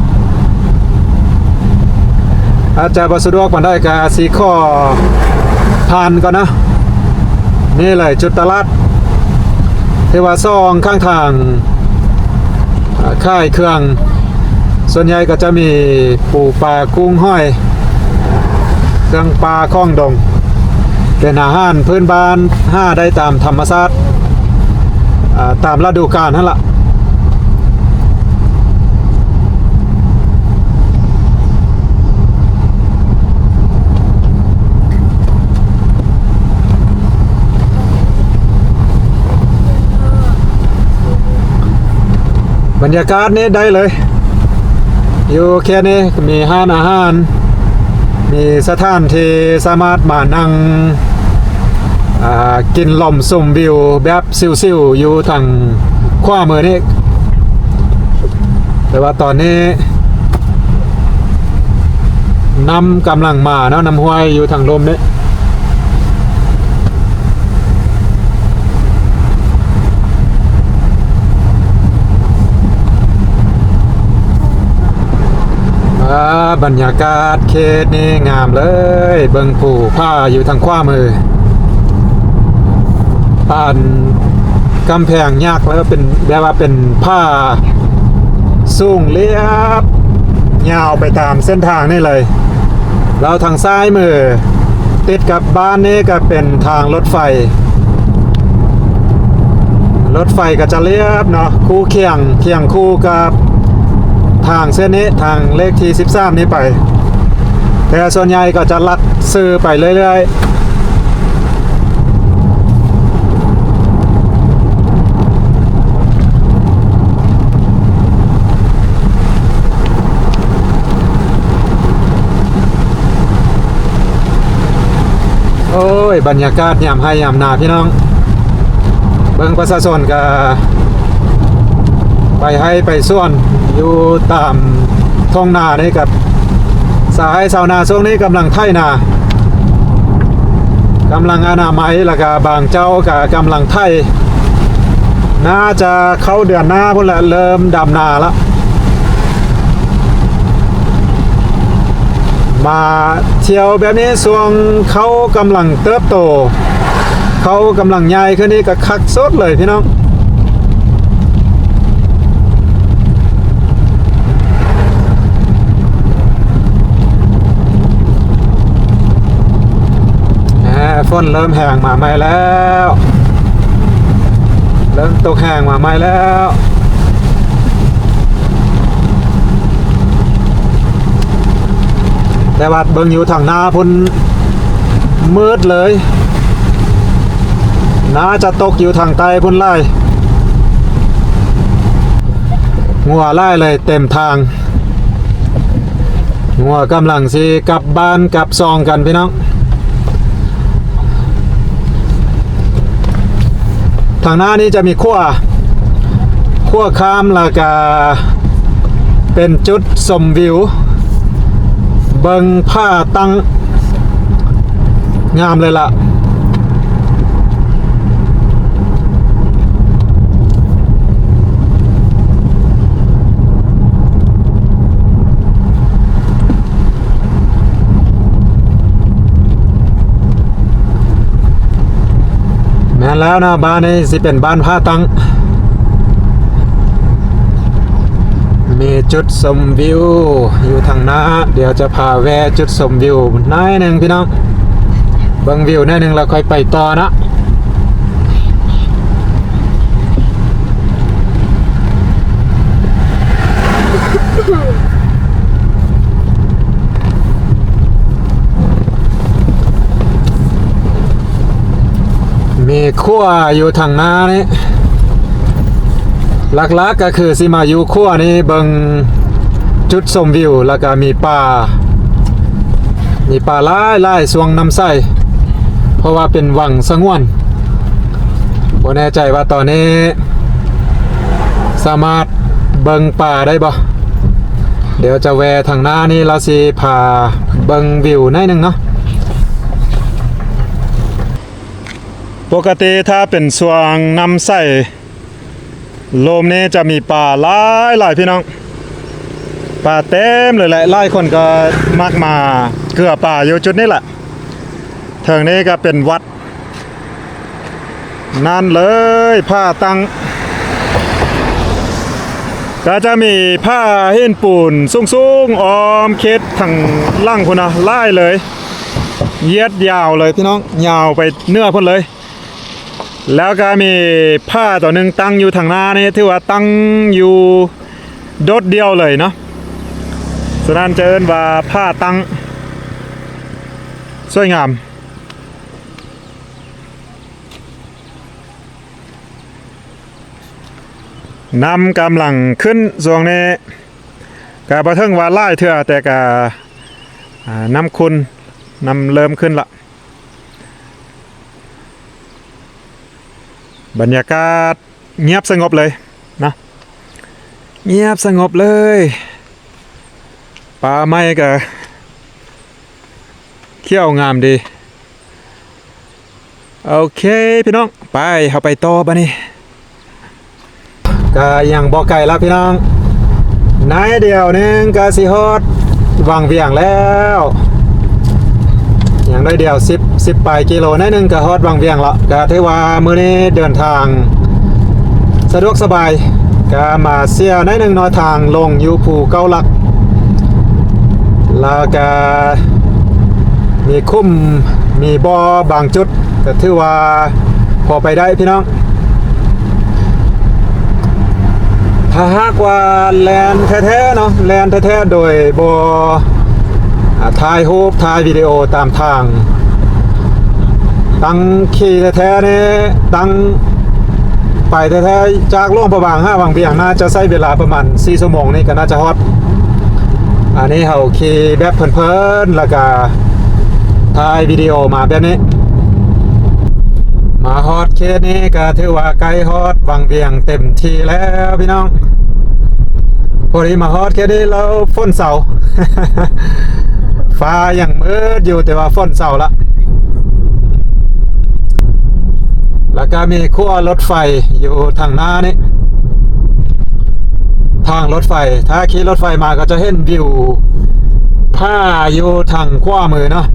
ອາດຈະບໍ່ສະດວກປານໃດ ກະຊິຂໍຜ່ານກ່ອນນະ. ນີ້ເລີຍຈຸດຕະຫຼາດ ຖືວ່າສອງຂ້າງທາງ ອາ ຂາຍເຄື່ອງ ສ່ວນໃຫຍ່ກໍຈະມີປູປາກຸ້ງຫອຍ ເຄື່ອງປ່າຂອງດົງ ເປັນອາຫານພື້ນບ້ານ ຫາໄດ້ຕາມທຳມະຊາດ ອາ ຕາມລະດູການຫັ້ນລະ. ບັນຍາກາດນີ້ໄດ້ເລີຍ ຢູ່ເຂດນີ້ມີຮ້ານອາຫານ ມີສະຖານທີ່ສາມາດມານັ່ງ ອາ ກິນລົມຊົມວິວແບບຊິວໆ ຢູ່ທາງຂວາມືນີ້. ແຕ່ວ່າຕອນນີ້ນ້ຳກຳລັງມາເນາະ ນ້ຳຫ້ວຍຢູ່ທາງລຸ່ມນີ້. ອ່າ ບັນຍາກາດເຂດນີ້ງາມເລີຍ ເບິ່ງພູຜາຢູ່ທາງຂວາມື ປານກຳແພງຍັກ ແລ້ວເປັນແບບວ່າເປັນຜາສູງລຽບຍາວໄປຕາມເສັ້ນທາງນີ້ເລີຍ. ແລ້ວທາງຊ້າຍມືຕິດກັບບ້ານນີ້ກໍເປັນທາງລົດໄຟ ລົດໄຟກໍຈະລຽບເນາະ ຄູ່ຄຽງ ຄຽງຄູ່ກັບທາງເສັ້ນນີ້ ທາງເລກທີສິບສາມນີ້ໄປ ແຕ່ສ່ວນໃຫຍ່ກໍຈະລັດຊື່ໄປເລື້ອຍໆ. ໂອ້ຍ ບັນຍາກາດຍາມໄຮ່ຍາມນາພີ່ນ້ອງ ເບິ່ງປະຊາຊົນກະໄປໄຮ່ໄປສວນ ຢູ່ຕາມທົ່ງນານີ້ ກັບຊາວໄຮ່ຊາວນາ ຊ່ວງນີ້ກຳລັງໄຖນາ ກຳລັງອະນາໄມ ແລ້ວກະບາງເຈົ້າກະກຳລັງໄຖ ໜ້າຈະເຂົ້າເດືອນໜ້າພຸ້ນແຫຼະ ເລີ່ມດຳນາລະ. ມາທ່ຽວແບບນີ້ ຊ່ວງເຂົ້າກຳລັງເຕີບໂຕ ເຂົ້າກຳລັງໃຫຍ່ຂຶ້ນນີ້ກໍຄັກສຸດເລີຍພີ່ນ້ອງ. ອ່າ ຝົນເລີ່ມແຮງມາໃໝ່ແລ້ວ ເລີ່ມຕົກແຮງມາໃໝ່ແລ້ວ. ແຕ່ວ່າເບິ່ງຢູ່ທາງໜ້າພຸ້ນມືດເລີຍ, ໜ້າຈະຕົກຢູ່ທາງໃຕ້ພຸ້ນຫຼາຍ. ງົວຫຼາຍເລີຍເຕັມທາງ, ງົວກຳລັງຊິກັບບ້ານກັບຊ່ອງກັນພີ່ນ້ອງ. ທາງໜ້ານີ້ຈະມີຂົວ, ຂົວຂ້າມ ແລ້ວກະເປັນຈຸດຊົມວິວ ເບິ່ງຜາຕັ້ງ ງາມເລີຍລະ. ແມ່ນແລ້ວເນາະ, ບ້ານນີ້ຊິເປັນບ້ານຜາຕັ້ງ. ມີຈຸດຊົມວິວຢູ່ທາງໜ້າ, ດຽວຈະພາແວ່ຈຸດຊົມວິວໜ້ອຍໜຶ່ງພີ່ນ້ອງ, ເບິ່ງວິວໜ້ອຍໜຶ່ງແລ້ວຄ່ອຍໄປຕໍ່ເນາະ. ມີຂົວຢູ່ທາງໜ້ານີ້, ຫຼັກໆກໍຄືຊິມາຢູ່ຂົວນີ້ເບິ່ງຈຸດຊົມວິວ, ແລ້ວກໍມີປ່າ, ມີປ່າຫຼາຍໆ ຊ່ວງນ້ຳໃສ, ເພາະວ່າເປັນວັງສະຫງວນ. ບໍ່ແນ່ໃຈວ່າຕອນນີ້ສາມາດເບິ່ງປ່າໄດ້ບໍ່? ດຽວຈະແວ່ທາງໜ້ານີ້ ລາວຊິພາເບິ່ງວິວໜ້ອຍໜຶ່ງເນາະ. ປົກກະຕິຖ້າເປັນຊ່ວງນ້ຳໃສ ລົມນີ້ຈະມີປາຫຼາຍໆ ພີ່ນ້ອງ, ປາເຕັມເລີຍແຫຼະ. ຫຼາຍຄົນກໍມັກມາເກືອປາຢູ່ຈຸດນີ້ແຫຼະ. ເທິງນີ້ກໍເປັນວັດ ນັ້ນເລີຍ ຜາຕັ້ງ ກໍຈະມີຜາຫີນປູນສູງໆ ອ້ອມເຂດທາງຫຼັງພຸ້ນນະ ຫຼາຍເລີຍ, ຍຽດຍາວເລີຍພີ່ນ້ອງ, ຍາວໄປເໜືອພຸ້ນເລີຍ. ແລ້ວກໍມີຜາຕົວໜຶ່ງຕັ້ງຢູ່ທາງໜ້ານີ້, ຖືວ່າຕັ້ງຢູ່ໂດດດ່ຽວເລີຍເນາະ, ສະນັ້ນຈະເອີ້ນວ່າຜາຕັ້ງ ສວຍງາມ. ນ້ຳກຳລັງຂຶ້ນຊ່ວງນີ້, ກະບໍ່ເຖິງວ່າຫຼາຍເທື່ອ, ແຕ່ກະ ອາ ນ້ຳຂຸ່ນ, ນ້ຳເລີ່ມຂຶ້ນລະ. ບັນຍາກາດງຽບສະຫງົບເລີຍນະ, ງຽບສະຫງົບເລີຍ. ປ່າໄມ້ກະຂຽວງາມດີ. ໂອເຄພີ່ນ້ອງ, ໄປ ເຮົາໄປຕໍ່ບາດນີ້. ກະຍັງບໍ່ໄກລະພີ່ນ້ອງ, ໜ້ອຍດຽວໜຶ່ງກະຊິຮອດວັງວຽງແລ້ວ, ຍັງໜ້ອຍດຽວ ສິບ ສິບປາຍກິໂລ, ໜ້ອຍໜຶ່ງກະຮອດວັງວຽງລະ. ກະຖືວ່າມື້ນີ້ເດີນທາງສະດວກສະບາຍ, ກະມາເສຍໜ້ອຍໜຶ່ງເນາະ, ທາງລົງຢູ່ພູເກົ້າຫຼັກ ແລ້ວກະມີຂຸມ ມີບໍ່ບາງຈຸດ, ກະຖືວ່າພໍໄປໄດ້ພີ່ນ້ອງ. ຖ້າຫາກວ່າແລ່ນແທ້ໆເນາະ, ແລ່ນແທ້ໆໂດຍບໍ່ ອາ ຖ່າຍຮູບ ຖ່າຍວິດີໂອຕາມທາງ, ຕັ້ງຂີ່ແທ້ໆນີ້, ຕັ້ງໄປແທ້ໆ ຈາກຫຼວງພະບາງຫາວັງວຽງ ໜ້າຈະໃຊ້ເວລາປະມານສີ່ຊົ່ວໂມງນີ້ກໍໜ້າຈະຮອດ. ອັນນີ້ເຮົາຂີ່ແບບເພີນໆ ແລ້ວກະຖ່າຍວິດີໂອມາແບບນີ້. ມາຮອດເຂດນີ້ກະຖືວ່າໃກ້ຮອດວັງວຽງເຕັມທີ່ແລ້ວພີ່ນ້ອງ. ພໍດີມາຮອດເຂດນີ້ແລ້ວຝົນເຊົາ, ຟ້າຍັງມືດຢູ່ ແຕ່ວ່າຝົນເຊົາລະ. ແລ້ວກະມີຂົວລົດໄຟຢູ່ທາງໜ້ານີ້, ທາງລົດໄຟ, ຖ້າຂີ່ລົດໄຟມາກໍຈະເຫັນວິວຜາຢູ່ທາງຂວາມືເນາະ,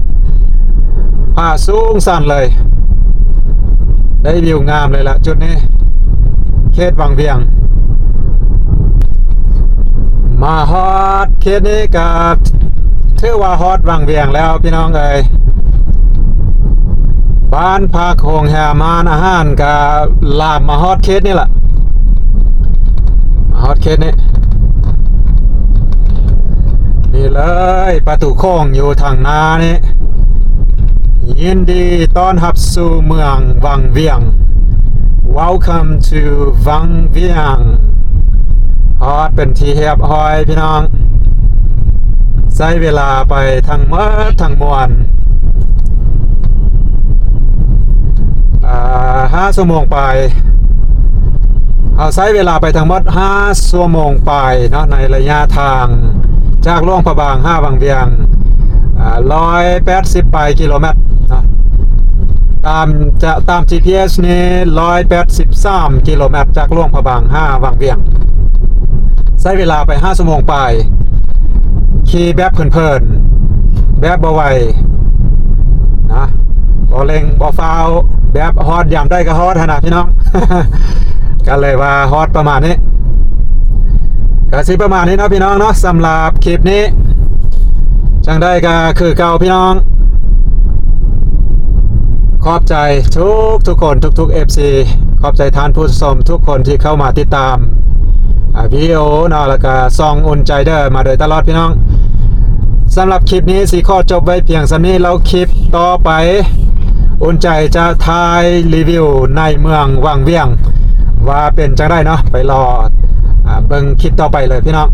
ຜາສູງຊັນເລີຍ, ໄດ້ວິວງາມເລີຍລະຈຸດນີ້, ເຂດວັງວຽງ. ມາຮອດເຂດນີ້ກໍຖືວ່າຮອດວັງວຽງແລ້ວພີ່ນ້ອງເອີຍ. ບ້ານພັກ ໂຮງແຮມ ຮ້ານອາຫານກໍລາມມາຮອດເຂດນີ້ລະ, ມາຮອດເຂດນີ້. ນີ້ເລີຍ ປະຕູໂຄ້ງຢູ່ທາງໜ້ານີ້ ຍິນດີຕ້ອນຮັບສູ່ເມືອງວັງວຽງ Welcome to ວັງວຽງ ຮອດເປັນທີ່ຮຽບຮ້ອຍພີ່ນ້ອງ ໃຊ້ເວລາໄປທັງໝົດທັງມວນ ອ່າ ຫ້າຊົ່ວໂມງປາຍ ເຮົາໃຊ້ເວລາໄປທັງໝົດຫ້າຊົ່ວໂມງປາຍເນາະ ໃນໄລຍະທາງຈາກຫຼວງພະບາງຫາວັງວຽງ ອ່າ ຮ້ອຍແປດສິບປາຍກິໂລແມັດເນາະ ຕາມ ຈະ ຕາມ ຈີພີເອັສ ນີ້ ຮ້ອຍແປດສິບສາມກິໂລແມັດ ຈາກຫຼວງພະບາງຫາວັງວຽງ ໃຊ້ເວລາໄປຫ້າຊົ່ວໂມງປາຍ ຂີ່ແບບເພີນໆ ແບບບໍ່ໄວນະ ບໍ່ເລັ່ງບໍ່ຟ້າວ ແບບຮອດຍາມໃດກໍຮອດຫັ້ນນະພີ່ນ້ອງ ກໍເລີຍວ່າຮອດປະມານນີ້ ກໍຊິປະມານນີ້ເນາະພີ່ນ້ອງເນາະ ສຳລັບຄລິບນີ້ ຈັ່ງໃດກໍຄືເກົ່າພີ່ນ້ອງ ຂອບໃຈທຸກໆຄົນ ທຸກໆ ເອັຟຊີ ຂອບໃຈທ່ານຜູ້ຊົມທຸກຄົນທີ່ເຂົ້າມາຕິດຕາມ ອ່າ ວິດີໂອເນາະ ແລ້ວກະຊ່ອງອຸ່ນໃຈເດີມາໂດຍຕະຫຼອດພີ່ນ້ອງ ສຳລັບຄລິບນີ້ຊິຂໍຈົບໄວ້ພຽງສ່ຳນີ້ ແລ້ວຄລິບຕໍ່ໄປ ອຸ່ນໃຈຈະຖ່າຍຣີວິວໃນເມືອງວັງວຽງ ວ່າເປັນຈັ່ງໃດເນາະ ໄປລໍ ອ່າ ເບິ່ງຄລິບຕໍ່ໄປເລີຍພີ່ນ້ອງ.